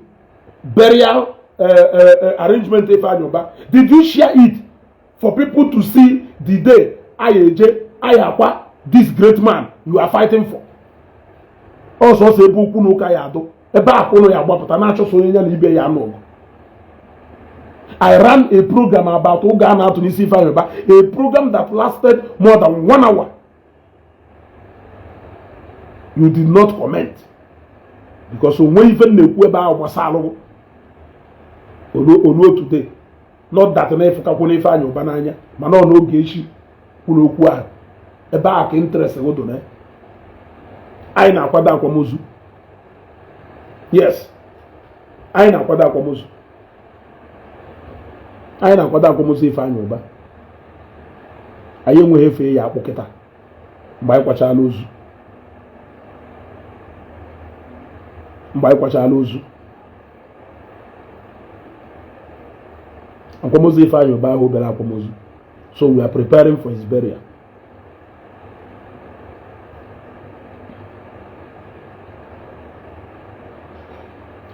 burial. arrangement Ifeanyi Uba? Did you share it for people to see the day anyị eje anyị akwa this great man you are fighting for? Ọsọsọ ebe okwu na ụka ya adụ ebe a kwụrụ ya agbapụta na-achọsọ onye ya na ibe ya anụ ọgụ. I ran a program about oge a na-atụ n'isi Ifeanyi Uba, a program that lasted more than one hour. You did not comment because onwe ife m na-ekwu ebe ahụ gbasara oluo today. Not that na ịfụkakwu na Ifeanyi Uba n'anya, mana ọ n'oge echi kwuru okwu ahụ ebe ahụ ka interest wụdụ na anyị na-akwado akwamozu. Yes, anyị na-akwado akwamozu, anyị na-akwado akwamozu Ifeanyi Uba. Anyị enweghị efe ya akpụ kịta mgbe anyị kwachala ozu, mgbe anyị kwachala ozu akwamozu Ifeanyi Uba ahụ bịara akwamozu. So we are preparing for his burial.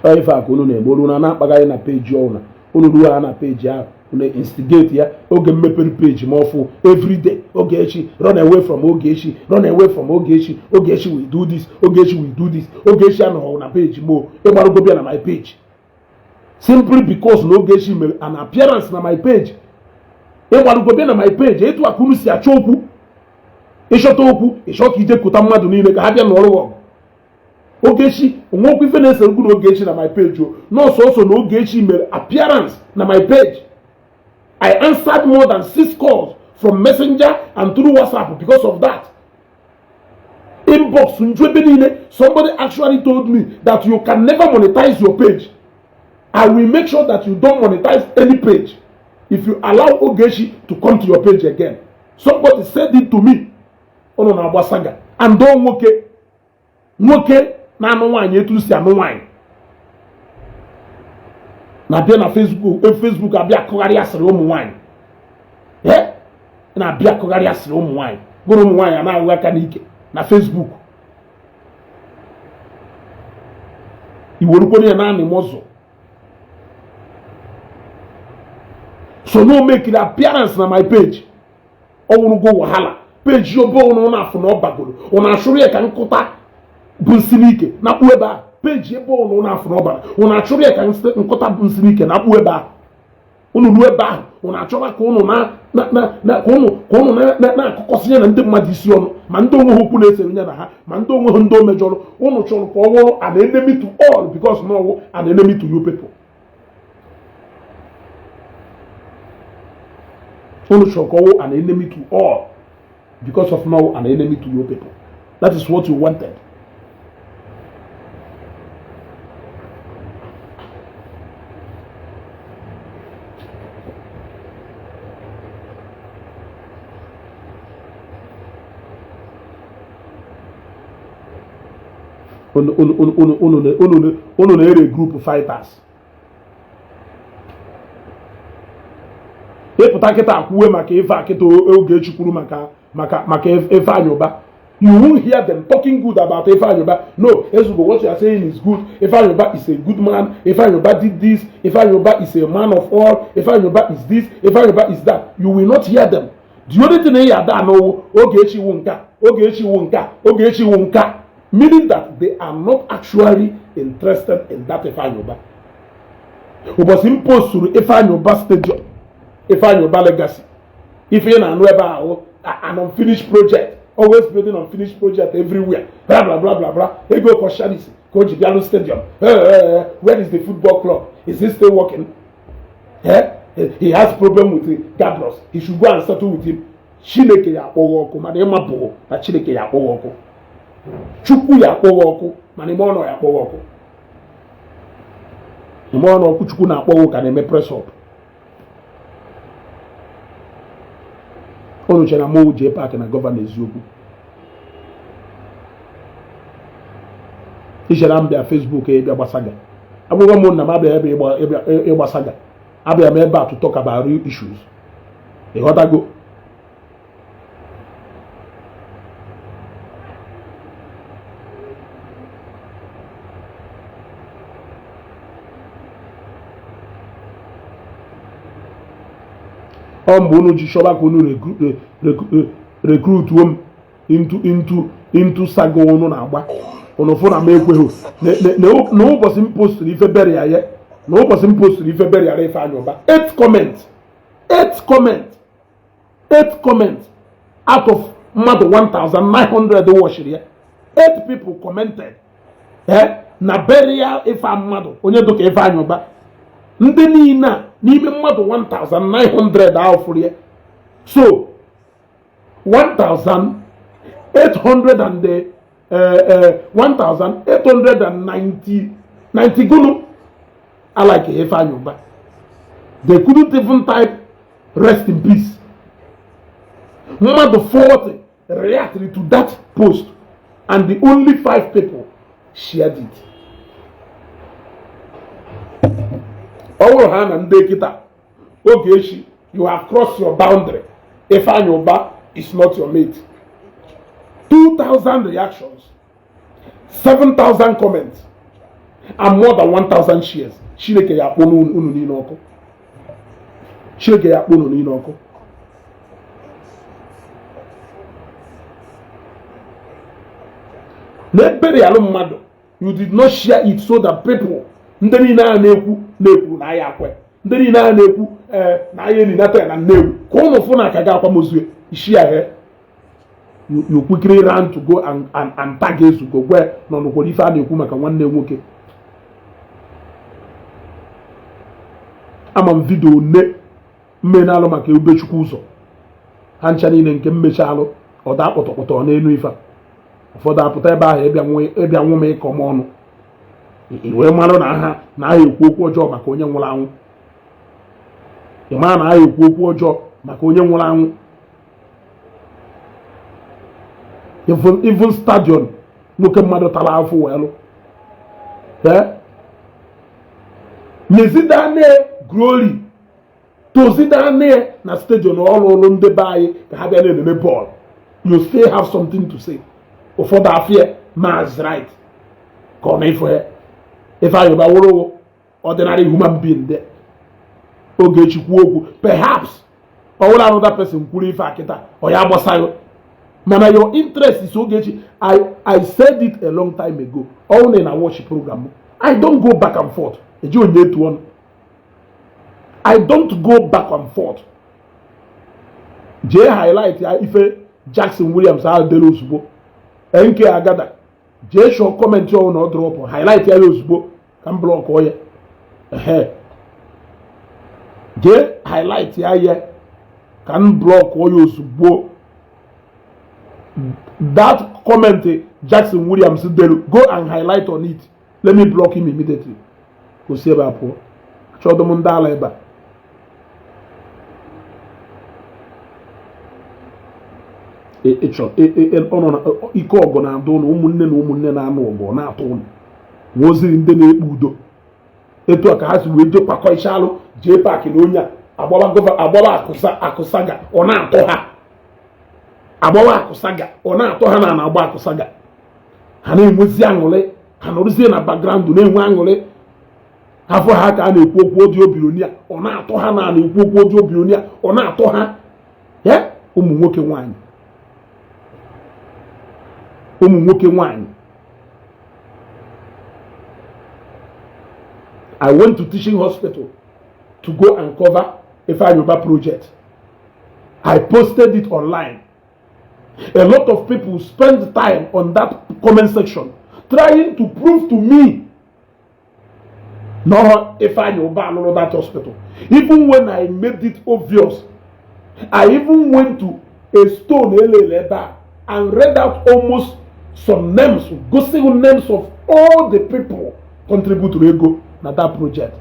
Ife a ka unu na-eme olu na na-akpagharị na peji ọwụna unu ruo ha na peji ahụ, unu instigate ya. Oge mmepere peji ma ọfụ everyday, Ogechi, run away from Ogechi, run away from Ogechi, Ogechi will do this, Ogechi will do this. Ogechi anọghị na peji mo ịgbarugo bịa na my page simply because na Ogechi mere an appearance na my page. Ịgbarugo bịa na my page. Etu a ka unu si achọ okwu, ịchọta okwu, ịchọ ka ije kụta mmadụ niile ka ha bịa n'ọrụ ọgụ. Ogechi onwekwu ife na-ese okwu na Ogechi na my page o nọọsụ ọsọ na Ogechi mere appearance na my page. I answered more than 6 calls from Messenger and through WhatsApp because of that. Inbox nju ebe niile. Somebody actually told me that you can never monetize your page. I will make sure that you don't monetize any page if you allow Ogechi to come to your page again. Somebody said it to me. Unu na-agba saga and don nwoke nwoke na-anụ nwaanyị etu si anụ nwaanyị na-abịa na Facebook, Facebook abịa akụgharị asịrị ụmụ nwaanyị, na-abịa akụgharị asịrị ụmụ nwaanyị, gụrụ ụmụ nwaanyị a na-ahụ aka n'ike na Facebook. Iwerukwere ya naanị mọzụ so no make appearance na my page. Ọ wụrụgo wahala peji obe ụnụ na-afụ na ọ bagoro ụnụ achụrụ ya ka nkụta bụ nsị n'ike na kpu ebe a. Peji ebe ụnụ na-afụ na ọ bara ụnụ achụrụ ya ka nkụta bụ nsị n'ike na kpu ebe a. Ụnụ ruo ebe ahụ ụnụ achọba ka ụnụ ka ụnụ na-akụkọsị ya na ndị mmadụ isi ọnụ, ma ndị onwe ha okwu na-esere ya na ha, ma ndị onwe ha ndị o mejọrọ. Ụnụ chọrọ ka ọ wụrụ an enemy to all because na ọwụ an enemy to you people. Ụnụ chọrọ ka ọ wụ an enemy to all because of now an enemy to your people. That is what you wanted. Unu na-ere group fighters ịpụta kịta kwuwe maka ife a kịta Ogechi kwuru maka maka maka Ifeanyi Uba. You won't hear them talking good about Ifeanyi Uba. No, Ezugo, what you are saying is good. Ifeanyi Uba is a good man. Ifeanyi Uba did this. Ifeanyi Uba is a man of all. Ifeanyi Uba is this. Ifeanyi Uba is that. You will not hear them. The only thing they are done, Ogechi wu nka, Ogechi wu nka, Ogechi wu nka, meaning that they are not actually interested in that Ifeanyi Uba. Ụbọchị m posturu Ifeanyi Uba stadium, Ifeanyi Uba legacy, ife ị na-anụ ebe ahụ an unfinished project, always building unfinished project everywhere, blah blah blah blah blah. Ego Koshanis ka o ji bịalụ stadium. Where is the football club? Is he still working? He has problem with Gabros. He should go and settle with him. Chineke ya akpọghị ọkụ mana ịma bụ na Chineke ya akpọghị ọkụ, Chukwu ya akpọghị ọkụ mana ime ọnụ ya akpọghị ọkụ, ime ọnụ ọkụ Chukwu na-akpọghị ka na-eme press up. Unu chere na mụ jee paakị na gọvanọ eziokwu ichere m bịa Facebook ịbịa gbasaga agwụgwọ m nna m abịa ebe ịgbasaga abịa m ebe a to talk about real issues. Ịghọtago? Ọ mgbe unu ji chọba ka unu recruituo m into saga unu na-agba, unu fụ na m ekweghị. Na ụbọchị m posturu ife burial ya, na ụbọchị m posturu ife burial Ifeanyi Uba, 8 comment, 8 comment, 8 comment out of mmadụ 1900 watchiri ya, 8 people commented na burial ife mmadụ onye dụka Ifeanyi Uba. Ndị niile a n'ime mmadụ 1900 ahụ fụrụ ya, so 1800 and 1890 90 gụnụ alike Ifeanyi Uba. They couldn't even type "rest in peace". Mmadụ 40 reacted to that post and the only five people shared it. Ọ bụrụ ha na ndị kịta Ogechi, you have crossed your boundary. Ifeanyi Uba is not your mate. 2000 reactions, 7000 comments and more than 1000 shares. Chineke ya akpọ unu niile ọkụ. Chineke ya akpọ unu niile ọkụ. Na burial mmadụ, you did not share it so that people, ndị niile a na-ekwu na-ekwu na aya akwe, ndị niile a na-ekwu ee na aya eninata ya na Nnewi, ka ụnụ fụ na aka ga akwamozu isi ya. You quickly ran to go and tag Ezugo gwe nọ n'ụkwara ife a na-ekwu maka nwanne nwoke. Ama m video nne mmenalụ maka Ebubechukwu ụzọ ha ncha niile nke mmechalụ ọda kpọtọkpọtọ n'elu ife a. Ụfọdụ apụta ebe ahụ ịbịa nwụ m ịkọ m ọnụ, i wee marụ na aha na aha ekwu okwu ọjọọ maka onye nwụrụ anwụ. Ị mara na aha ekwu okwu ọjọọ maka onye nwụrụ anwụ. Even stadium nwoke mmadụ tara afụ wee lụ nyezidane glory tozidane na stadium ọrụ ụlụ ndị be anyị ka ha bịa na-elele bọọlụ. You still have something to say. Ụfọdụ afịa maaz right ka ọ na ịfụ ya. Ifeanyi Uba wụrụ ordinary human being there. Ogechi kwuo okwu, perhaps ọ wụrụ another person kwuru ife a kịta, ọ ya gbasaghị, mana your interest is Ogechi. I said it a long time ago. Ọ na watch program, I don't go back and forth. Eji onye etu ọnụ, I don't go back and forth. Jee highlight ya ife Jackson Williams ahụ dere ozugbo nke agada. Jee chọọ comment ọhụụ na ọ drop, highlight ya ozugbo ka m block ya. Ehe, jee highlight ya ka m block ya ozugbo. That comment Jackson Williams dere, go and highlight on it. Let me block him immediately. Ka o si ebe a pụọ. Achọdụ m ndị ala ebe a. Ịchọ ike ọgụ na-adụ ụnụ, ụmụnne na ụmụnne na-anụ ọgụ na-atụ ụnụ nwa oziri ndị na-ekpe udo. Etu a ka ha si wee jee kwakọichalụ jee paakị na onye a agbaba akụsaga, ọ na-atọ ha. Agbawa akụsaga, ọ na-atọ ha na na-agba akụsaga, ha na-enwezi aṅụrị. Ha nọrụzie na background na-enwe aṅụrị. Afọ ha ka a na-ekwu okwu audio billionaire, ọ na-atọ ha na na-ekwu okwu audio billionaire, ọ na-atọ ha ya. Ụmụ nwoke nwanyị, ụmụ nwoke nwanyị. I went to teaching hospital to go and cover Ifeanyi Uba project. I posted it online. A lot of people spend time on that comment section trying to prove to me no Ifeanyi Uba alụrụ that hospital. Even when I made it obvious, I even went to a stone elele ebe a and read out almost some names, gosi names of all the people contribute to ego na that project.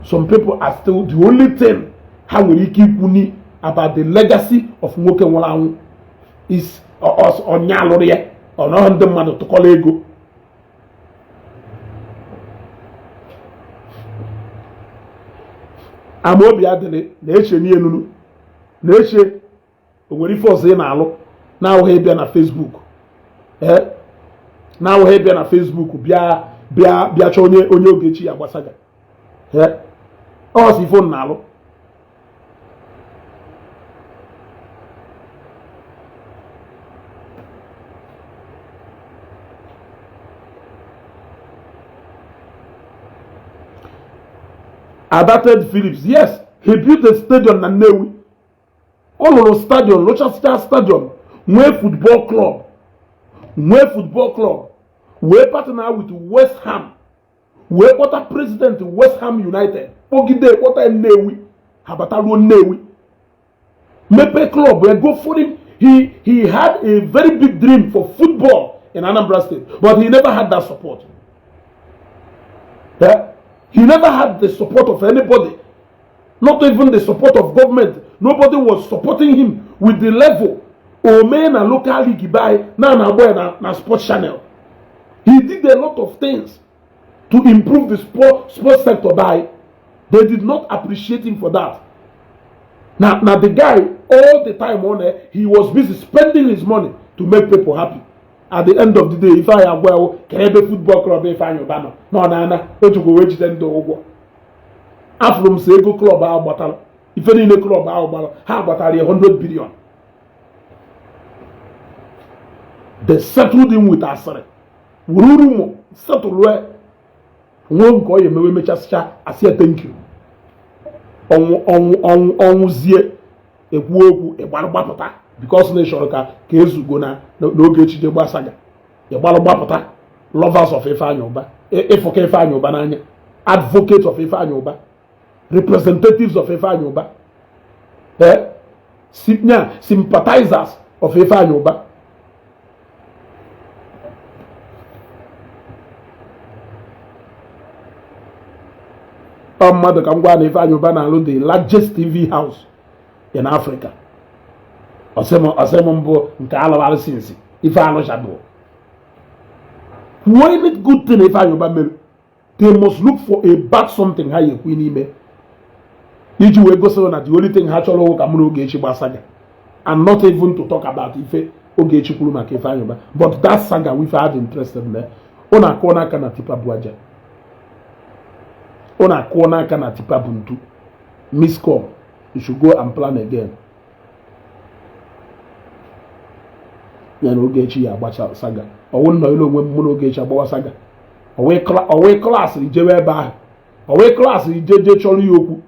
Some people are still, the only thing ha nwere ike ikwu ni about the legacy of nwoke nwụrụ anwụ is onye alụrụ ya, ọ nọghị ndị mmadụ tụkọrọ ego. Amaobi adịrị na-eche n'elulu na-eche o nwere ife ọzọ ị na-alụ na-awụghị ịbịa na Facebook, ee, na-awụghị ịbịa na Facebook bịa bịa bịa chọọ onye Ogechi ya gbasaga. Ee, ọ sị ife na-alụ. Ada Ted Phillips, yes, he built a stadium na Nnewi. Ọ lụrụ stadium, lụchasịcha stadium, nwee football club, nwee football club, wee partner with West Ham, wee kpọta president West Ham United, kpọgide kpọta Nnewi, ha bataruo Nnewi, mepee club wee go for him. He had a very big dream for football in Anambra State, but he never had that support. Yeah? He never had the support of anybody, not even the support of government. Nobody was supporting him with the level o mee na local league by na na-agba ya na sports channel. He did a lot of things to improve the sport sector by they did not appreciate him for that. Na the guy, all the time on there, he was busy spending his money to make people happy. At the end of the day, ife anyị agwa ewu ka ebe football club Ifeanyi Uba nọ nọ na ana o jikwa wee jide ndị ụgwọ. Afụrụ m sị ego club ahụ gbatara, ife niile club ahụ gbara, ha gbatara ya 100 billion. They settled him with asịrị, were rumour settle nwee nke ọ ya emewe, mechasịcha asị ya thank you. Ọnwụ ọnwụ ọnwụ ọnwụzie ekwu okwu ịgbalụ gbapụta because na ịchọrọ ka ka ezugo na n'oge echiche gbasaga ịgbalụ gbapụta. Lovers of Ifeanyi Uba, ịfụka Ifeanyi Uba n'anya, advocates of Ifeanyi Uba, representatives of Ifeanyi Uba, eh, sympathizers of Ifeanyi Uba. Ọ mmadụ ka m gwa na Ifeanyi Uba na-alụ the largest TV house in Africa. Ọsị m mbụ nke alụgharị since ife alụchabụ kwuo any good thing Ifeanyi Uba mere, they must look for a bad something ha ya ekwu n'ime iji wee gosi na the only thing ha chọrọ ka mụ na Ogechi gba saga, and not even to talk about ife Ogechi kwuru maka Ifeanyi Uba, but that saga we had interested in. Ọ na-akụ n'aka na tipper bụ aja, ọ na-akụ n'aka na tipper bụ ntu. Miss call, you should go and plan again. Ya na Ogechi ya agbacha saga, ọwụ nnọọ ilu onwe m, mụ na Ogechi agbawa saga, ọwee class ijewe ebe ahụ, ọwee class ije je chọrọ ya okwu,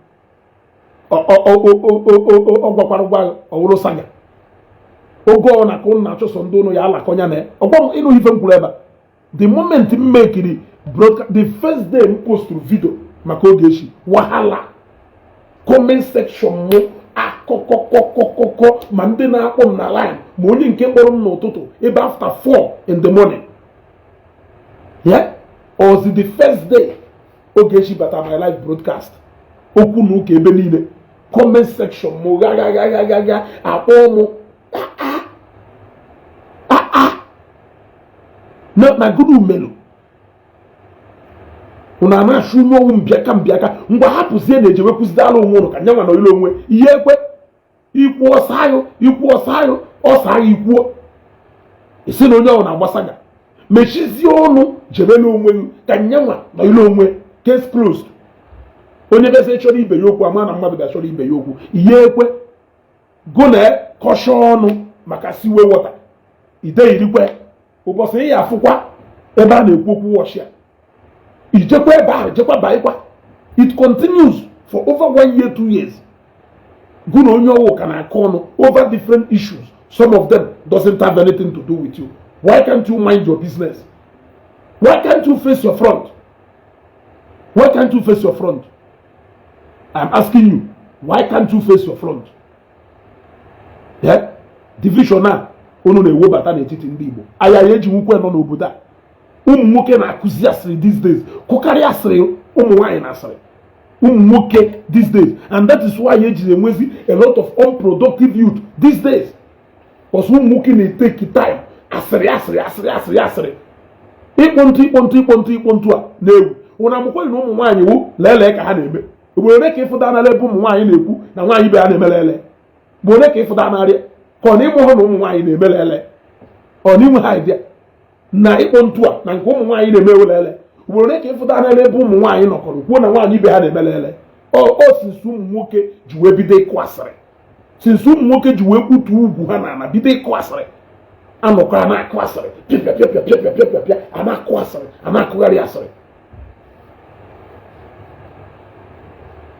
ọ gwakwara gwa ọwụrụ saga. Oge ọ na-akụ na achụso ndị ụnụ ya alakọnya na ya ọgwa m ịnụ ife m kwuru ebe a. The moment m mekiri broadcast, the first day m posturu video maka Ogechi, wahala comment section mụ akọkọkọkọkọ, ma ndị na-akpọ m na line, ma onye nke kpọrọ m n'ụtụtụ ebe after 4 in the morning. Yeah, was the first day Ogechi bata my live broadcast, okwu na ụka ebe niile, comment section mụ gha gha gha gha gha, akpọ mụ na gụnụ melu unu a na-achụ ume ọnwụ mbịaka mbịaka. Ngwa hapụzie na ejewe kwụzidala onwe ụnụ ka nyanwa nọ ile onwe ihe ekwe ikwu ọsọ ayụ, ikwu ọsọ ayụ, ọsọ ayụ ikwuo isi na onye ọbụla na-agbasaga mechizie ọnụ jebela onwe gị ka nyanwa nọ ile onwe. Case closed. Onye bịazie chọrọ ibe ya okwu, ama na mmadụ bịa chọrọ ibe ya okwu, ihe ekwe go na kọsha ọnụ maka siwe wọta ide irikwe ụbọchị ị ya afụkwa ebe a na-ekwu okwu wọshia ijekwa ebe ahụ jekwa baịkwa. It continues for over one year, 2 years, gụ na onye ọwụ ka na-akọ ọnụ over different issues. Some of them doesn't have anything to do with you. Why can't you mind your business? Why can't you face your front? Why can't you face your front? I'm asking you, why can't you face your front? Yeah? Division a unu na-ewebata n'etiti ndị Igbo aya ya eji nwukwe nọ n'obodo a. Ụmụ nwoke na-akụzi asịrị these days, kụkarịa asịrị ụmụ nwaanyị na asịrị ụmụ nwoke these days, and that is why ejiri enwezi a lot of unproductive youth these days, because ụmụ nwoke na-eteki time asịrị asịrị asịrị asịrị asịrị, ịkpọ ntụ ịkpọ ntụ ịkpọ ntụ ịkpọ ntụ a na-ewu. Ụna amụkwaghị na ụmụ nwaanyị wụ lelee ka ha na-eme. Ugboro ole ka ịfụda n'ala ebe ụmụ nwaanyị na-ekwu na nwaanyị ibe ha na-eme lele? Bụ ole ka ịfụda narịa ka ọ na ịmụ hụ na ụmụ nwaanyị na-eme lele? Ọ na inwe ha idea na ịkpọ ntu a na nke ụmụ nwaanyị na-eme lele? Ugboro ole ka ịfụda n'ala ebe ụmụ nwaanyị nọkọrọ kwuo na nwaanyị ibe ha na-eme lele? O since ụmụ nwoke ji wee bido ịkụ asịrị, since ụmụ nwoke ji wee kputuo ugwu ha n'ala bido ịkụ asịrị, anọkọ a na-akụ asịrị pịa pịa pịa pịa pịa pịa pịa, a na-akụ asịrị, a na-akụgharị asịrị.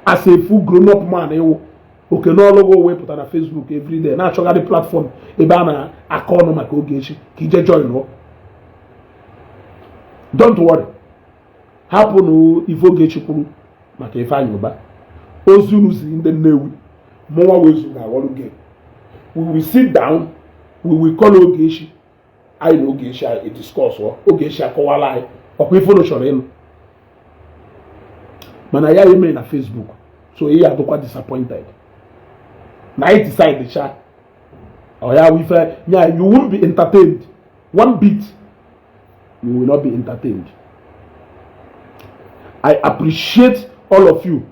As a full grown up man ị wụ, oke n'ọlụ gị wepụta na Facebook everyday na-achọgharị platform ebe a na-akọ ọnụ maka Ogechi ka i je join. Don't worry, hapụnụ ife Ogechi kwuru maka Ifeanyi Uba. Ozi unu ziri ndị Nnewi, mụnwa wezu na aghọrọ gị. We will sit down, we will call Ogechi. Anyị na Ogechi discuss, Ogechi akọwala anyị ọkwa ife unu chọrọ ịnụ, mana ya emere na Facebook, so ị ya adịkwa disappointed na anyị decide cha ọ ya ife ya. You won't be entertained one bit, you will not be entertained. I appreciate all of you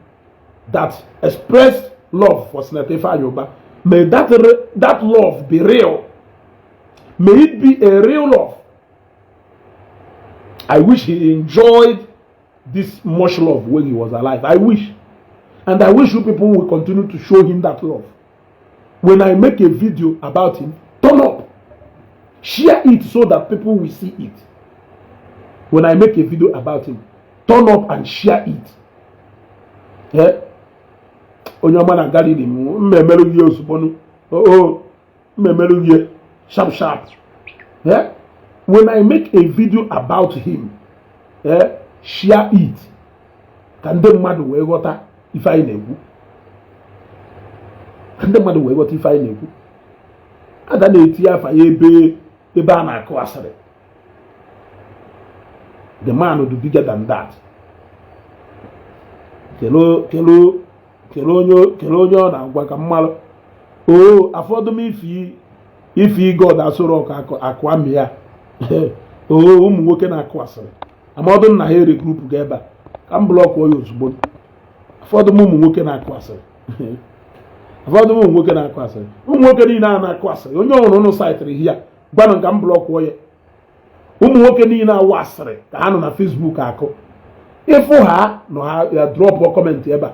that expressed love for Senator Ifeanyi Uba. May that love be real. May it be a real love. I wish he enjoyed this much love when he was alive. I wish. And I wish you people will continue to show him that love. When I make a video about him, turn up. Share it so that people will see it. When I make a video about him, turn up and share it. Eh? Onye ọma na galili m mmemerụ gị ozugbo, o mmemerụ gị sharp sharp. Eh? When I make a video about him, eh, share it ka ndị mmadụ wee ghọta ife anyị na-ekwu, ka ndị mmadụ wee ghọta ife anyị na-ekwu. Ada na-etinye afa ya ebe ebe a na-akụ asịrị. The man do bigger than that. Kele kele onye ọ na-agwa ka mmalụ oo afọdụ m ifi ifi God asụrụ ọkụ akụ amị ya oo. Ụmụ nwoke na-akụ asịrị, amadụ nna ha ere group ga ebe a ka m block ya ozugbo. Ụfọdụ m ụmụ nwoke na-akụ asịrị, ụfọdụ ụmụ nwoke na-akụ asịrị, ụmụ nwoke niile a na-akụ asịrị, onye ọhụrụ ụnụ saịtịrị ya gwanụ ka m block ya. Ụmụ nwoke niile awụ asịrị ka ha nọ na Facebook akụ ịfụ ha nọ ha ya drop comment ebe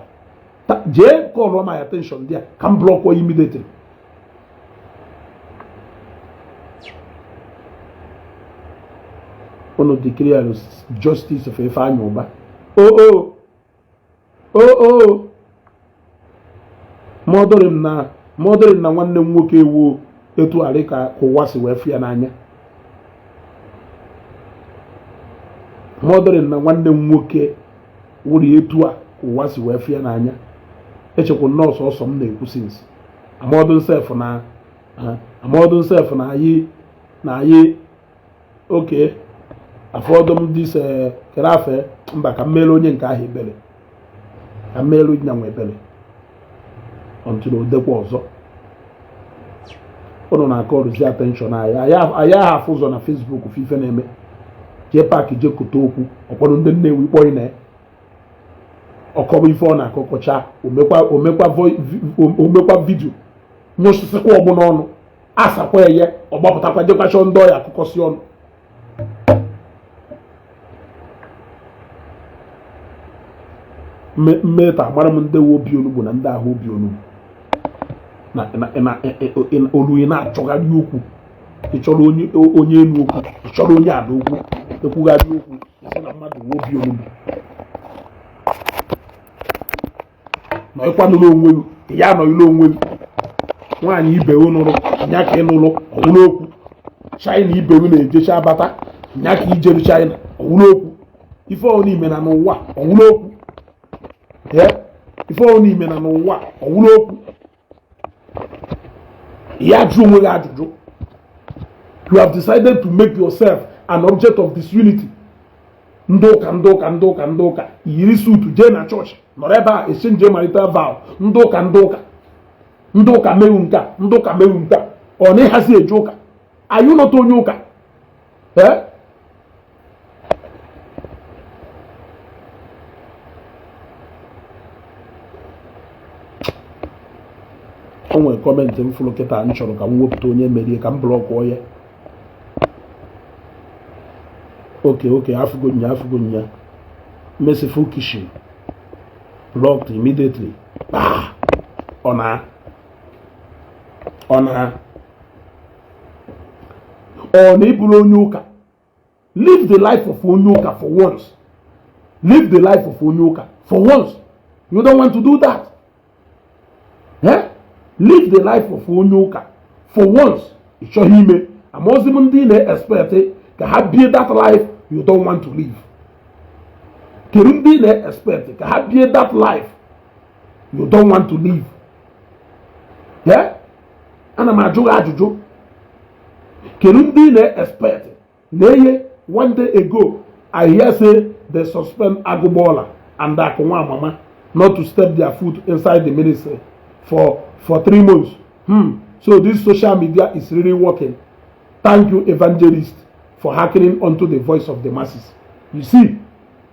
a, jee call my attention dị a ka m block ya immediately. Unu declare justice for Ifeanyi Uba. O o o o mọdụrị m na mọdụrị m na nwanne m nwoke ewu etu arị ka ụwa si wee fụ ya n'anya. Mọdụrị m na nwanne m nwoke wụrụ etu a ka ụwa si wee fụ ya n'anya. Echekwa nọọsụ ọsọ m na-ekwu since amadụ nsef na amadụ nsef na anyị na anyị oke afọdụ m dịse kere afe mba ka m meere onye nke ahụ ebere, ka m meere nyanwa ebere until o dekwa ọzọ. Ụnụ na-akọ rụzi attention anyị anyị agha afụ ụzọ na Facebook fụ ife na-eme. Jee paakị jee kote okwu ọkwado ndị Nnewi kpọọ na ọkọba ife ọ na-akọkọcha omekwa video nyụsịsịkwa ọgbụ n'ọnụ asakwa ya ọgbapụtakwa jekwachọ ndị ọya akụkọsị ọnụ. Mmeta mara m ndị obi onugbu na ndị ahụ obi onugbu na olu ị na-achọgharị okwu. Ị chọrọ onye elu okwu, ị chọrọ onye ala okwu, ekwugharị okwu isi na mmadụ nwe obi onugbu na ịkwanụrụ onwe gị ya nọghịla onwe gị. Nwaanyị ibe nụrụ nya ka ị nụrụ ọwụrụ okwu. China ibe na-ejecha abata nya ka ijeru China ọwụrụ okwu. Ife ọ n'ime na n'ụwa ọwụrụ okwu, ife ọ n'ime na n'ụwa ọwụrụ okwu. Ya jụ onwe gị ajụjụ. You have decided to make yourself an object of disunity. Ndị ụka, ndị ụka, ndị ụka, ndị ụka yiri suit jee na chọọchị nọrọ ebe a exchange marital vow. Ndị ụka, ndị ụka, ndị ụka mewu nke a, ndị ụka mewu nke a. Ọ na ịhazi eje ụka anyị nọta onye ụka ee. O nwere comment m fụrụ kịta m chọrọ ka m wepụta onye merie ka m blockụọ ya. Oke oke afụgo nya, afụgo nya. Merciful Kitchen blocked immediately. Ọ na ọ na ọ na ịbụrụ onye ụka, live the life of onye ụka for once, live the life of onye ụka for once. You don't want to do that. Eh? Live the life of onye ụka for once. Ị chọghị ime. Amaozi m ndị na-expect ka ha bie that life you don't want to live. Kedu ndị na-expect ka ha bie that life you don't want to live? Yeah? Ana m ajụ gị ajụjụ. Kedu ndị na-expect na eye? One day ago, I hear say they suspend Agụgbọla and Akunwa Mama not to step their foot inside the ministry for 3 months. So this social media is really working. Thank you, evangelist, for hearkening unto the voice of the masses. You see,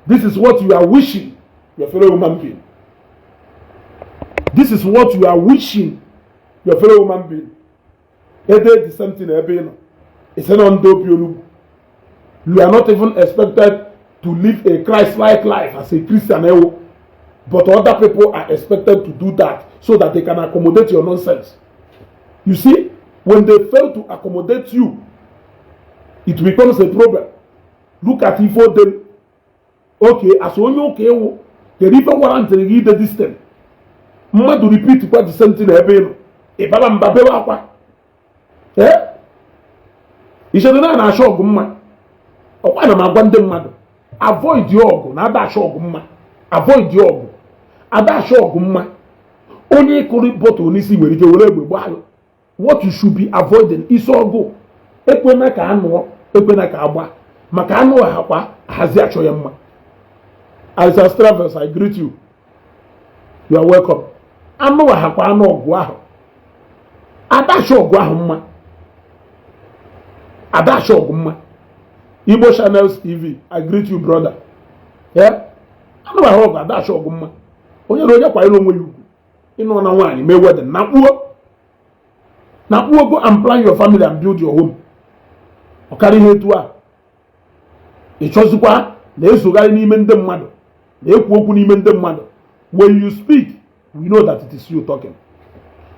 this is what you are wishing your fellow human being. This is what you are wishing your fellow human being. Ede the same thing ebe ị nọ. Ị na ndị obi olugbu. You are not even expected to live a Christ-like life as a Christian ewo. But other people are expected to do that so that they can accommodate your nonsense. You see, when they fail to accommodate you, it becomes a problem. Look at ife odelu. Okay, as onye ụka ewu, kedu ife warrantịrị gị ide this thing? Mmadụ repeat kwa the same thing ebe ị nọ. Ị bara mba, bewe akwa. Ee? Ichedo na na-achọ ọgụ mma. Ọkwa na m agwa ndị mmadụ, avoid ọgụ na ada achọ ọgụ mma. Avoid ọgụ. Ada achọ ọgụ mma. Onye kụrụ bottle n'isi nwere ike were egbe gbaa. What you should be avoiding isi ọgụ. Ekwena ka anụọ, ekwena ka agba. Maka anụ ha kwa hazi achọ ya mma. Isaac Travels, I greet you. You are welcome. Anụ ha kwa anụ ọgụ ahụ. Ada achọ ọgụ ahụ mma. Ada achọ ọgụ mma. Igbo Channels TV, I greet you, brother. Yeah? Anụ ahụ ọgụ ada achọ ọgụ mma. Onye na onye kwanyere onwe ya ugwu. Ịnụ na nwaanyị mee wedding na mkpuo. Na mkpuo, go and plan your family and build your home. Ọ karịa ihe etu a. Ị chọzikwa na-ezogharị n'ime ndị mmadụ, na-ekwu okwu n'ime ndị mmadụ. When you speak, we know that it is you talking.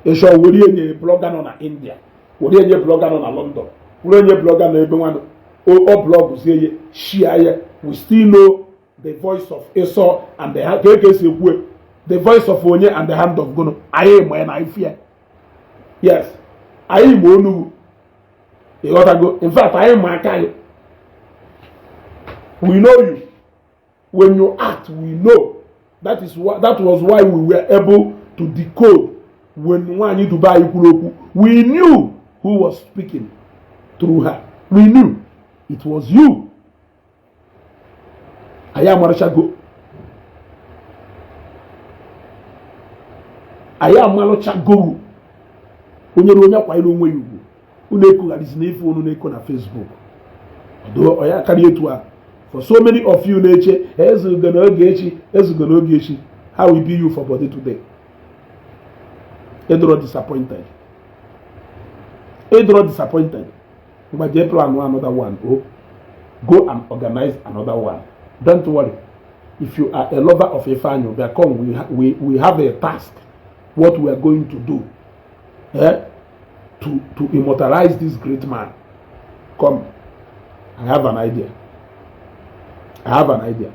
Ịchọ were enye blogger nọ na India, were enye blogger nọ na London, were enye blogger nọ ebe nwanụ o blog zie ya, share ya. We still know the voice of Esau and the hand ka eke esi ekwu, the voice of onye and the hand of Gono. Anyị ma ya na ife ya. Yes, anyị ma onugbu. Ịghọtago? In fact, anyị ma aka anyị. We know you. When you act, we know. That is why, that was why we were able to decode when nwaanyị Dubai kwuru okwu. We knew who was speaking through her. We knew it was you. Anyị amarachago, anyị amalụchago. Onye ruo onye kwanyere onwe ya ugwu. Unu ekugharịzi na ife unu na-eko na Facebook ọya karịa etu a. For so many of you na-eche ezugo n'oge echi, ezugo n'oge echi, how will be you for body today? Ịdụrọ disappointed, ịdụrọ disappointed. Mgbe jee plan another one. Oh, go and organize another one. Don't worry. If you are a lover of Ifeanyi Ubah, come. We have a task, what we are going to do, eh? To immortalize this great man. Come, I have an idea. I have an idea.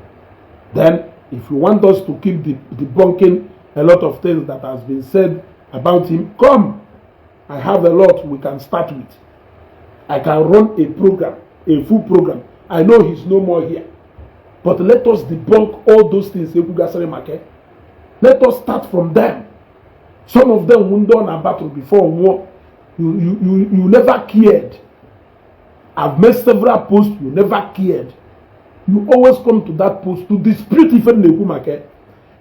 Then if you want us to keep debunking a lot of things that has been said about him, come. I have a lot we can start with. I can run a program, a full program. I know he's no more here, but let us debunk all those things ekwugasịrị maka. Let us start from them. Some of them ndị ọ na battle before nwụọ. You never cared. I've made several posts, you never cared. You always come to that post to dispute ife na-ekwu maka.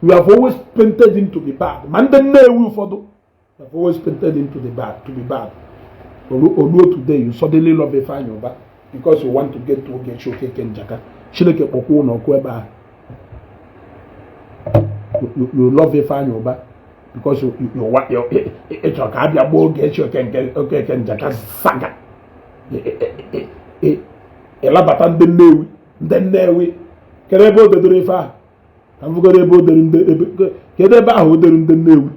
You have always painted him to be bad. Ma ndị Nnewi ụfọdụ have always painted him to be bad. Oluo today, you suddenly love Ifeanyi Ubah because you want to get to Ogechi Okeke Njaka. Chineke kpọkwa ụlọ ọkụ ebe ahụ. You love Ifeanyi Ubah because you ịchọ ka abịa gbaa Ogechi Okeke Njaka saga. Ịlabata ndị Nnewi, ndị Nnewi. Kedu ebe o dedoro ife ahụ? Ka m fụgoro ebe o dere ndị ebe. Kedu ebe ahụ o dere ndị Nnewi?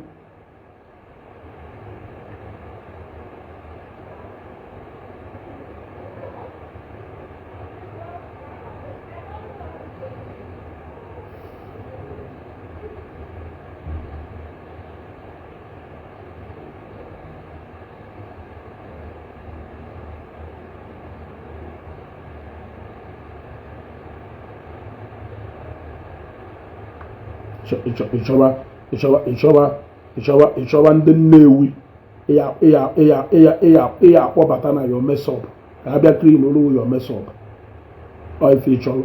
Ịchọba ịchọba ịchọba ịchọba ịchọba ndị Nnewi ịya ịya ịya ịya ịya ịya akpọbata na your mess up ka a bịa clean olu your mess up. Ọ ife ịchọrọ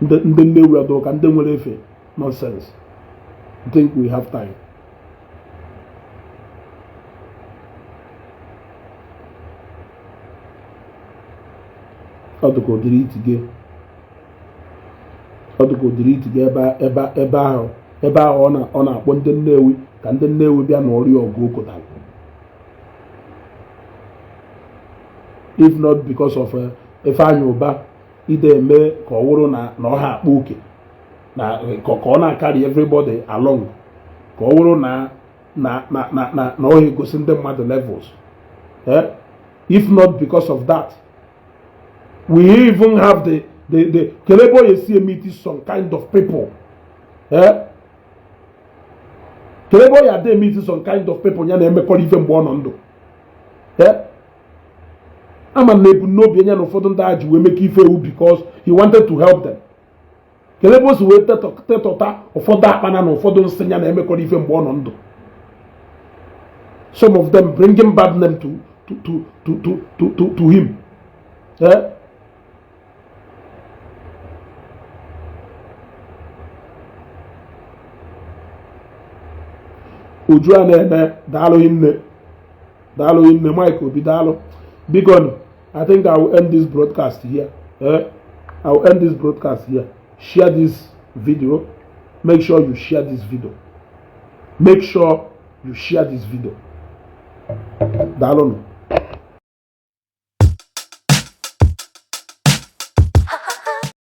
ndị Nnewi ọdụ ka ndị nwere efe. Nonsense. You think we have time? Ọ dịka odiri itige, ọ dịka odiri itige ebe ebe ebe ahụ ebe ahụ ọ na-akpọ ndị Nnewi ka ndị Nnewi bịa n'ọrụ ọgụ okotara. If not because of Ifeanyi Uba ide eme ka ọ wụrụ na na ọ ha akpa oke na ka ọ na-acarry everybody along, ka ọ wụrụ na na na na na na ọ egosi ndị mmadụ levels, eh? If not because of that, we even have the kedu ebe ọ esi meet some kind of people, eh? Kedu ebe ọ ya adị meet some kind of people ya na-emekọrọ ife mgbe ọ nọ ndụ, eh? Ama na ebumnobi ya na ụfọdụ ndị a ji wee mekọ ife ewu because he wanted to help them. Kedu ebe o si wee tetọta ụfọdụ akpana na ụfọdụ nsị ya na-emekọrọ ife mgbe ọ nọ ndụ, some of them bringing bad name to him, eh? Uju a na-eme, daalụ nne, daalụ nne. Mike Obi, daalụ. Biko, I think I will end this broadcast here, eh? I will end this broadcast here. Share this video. Make sure you share this video. Make sure you share this video. Daalụ.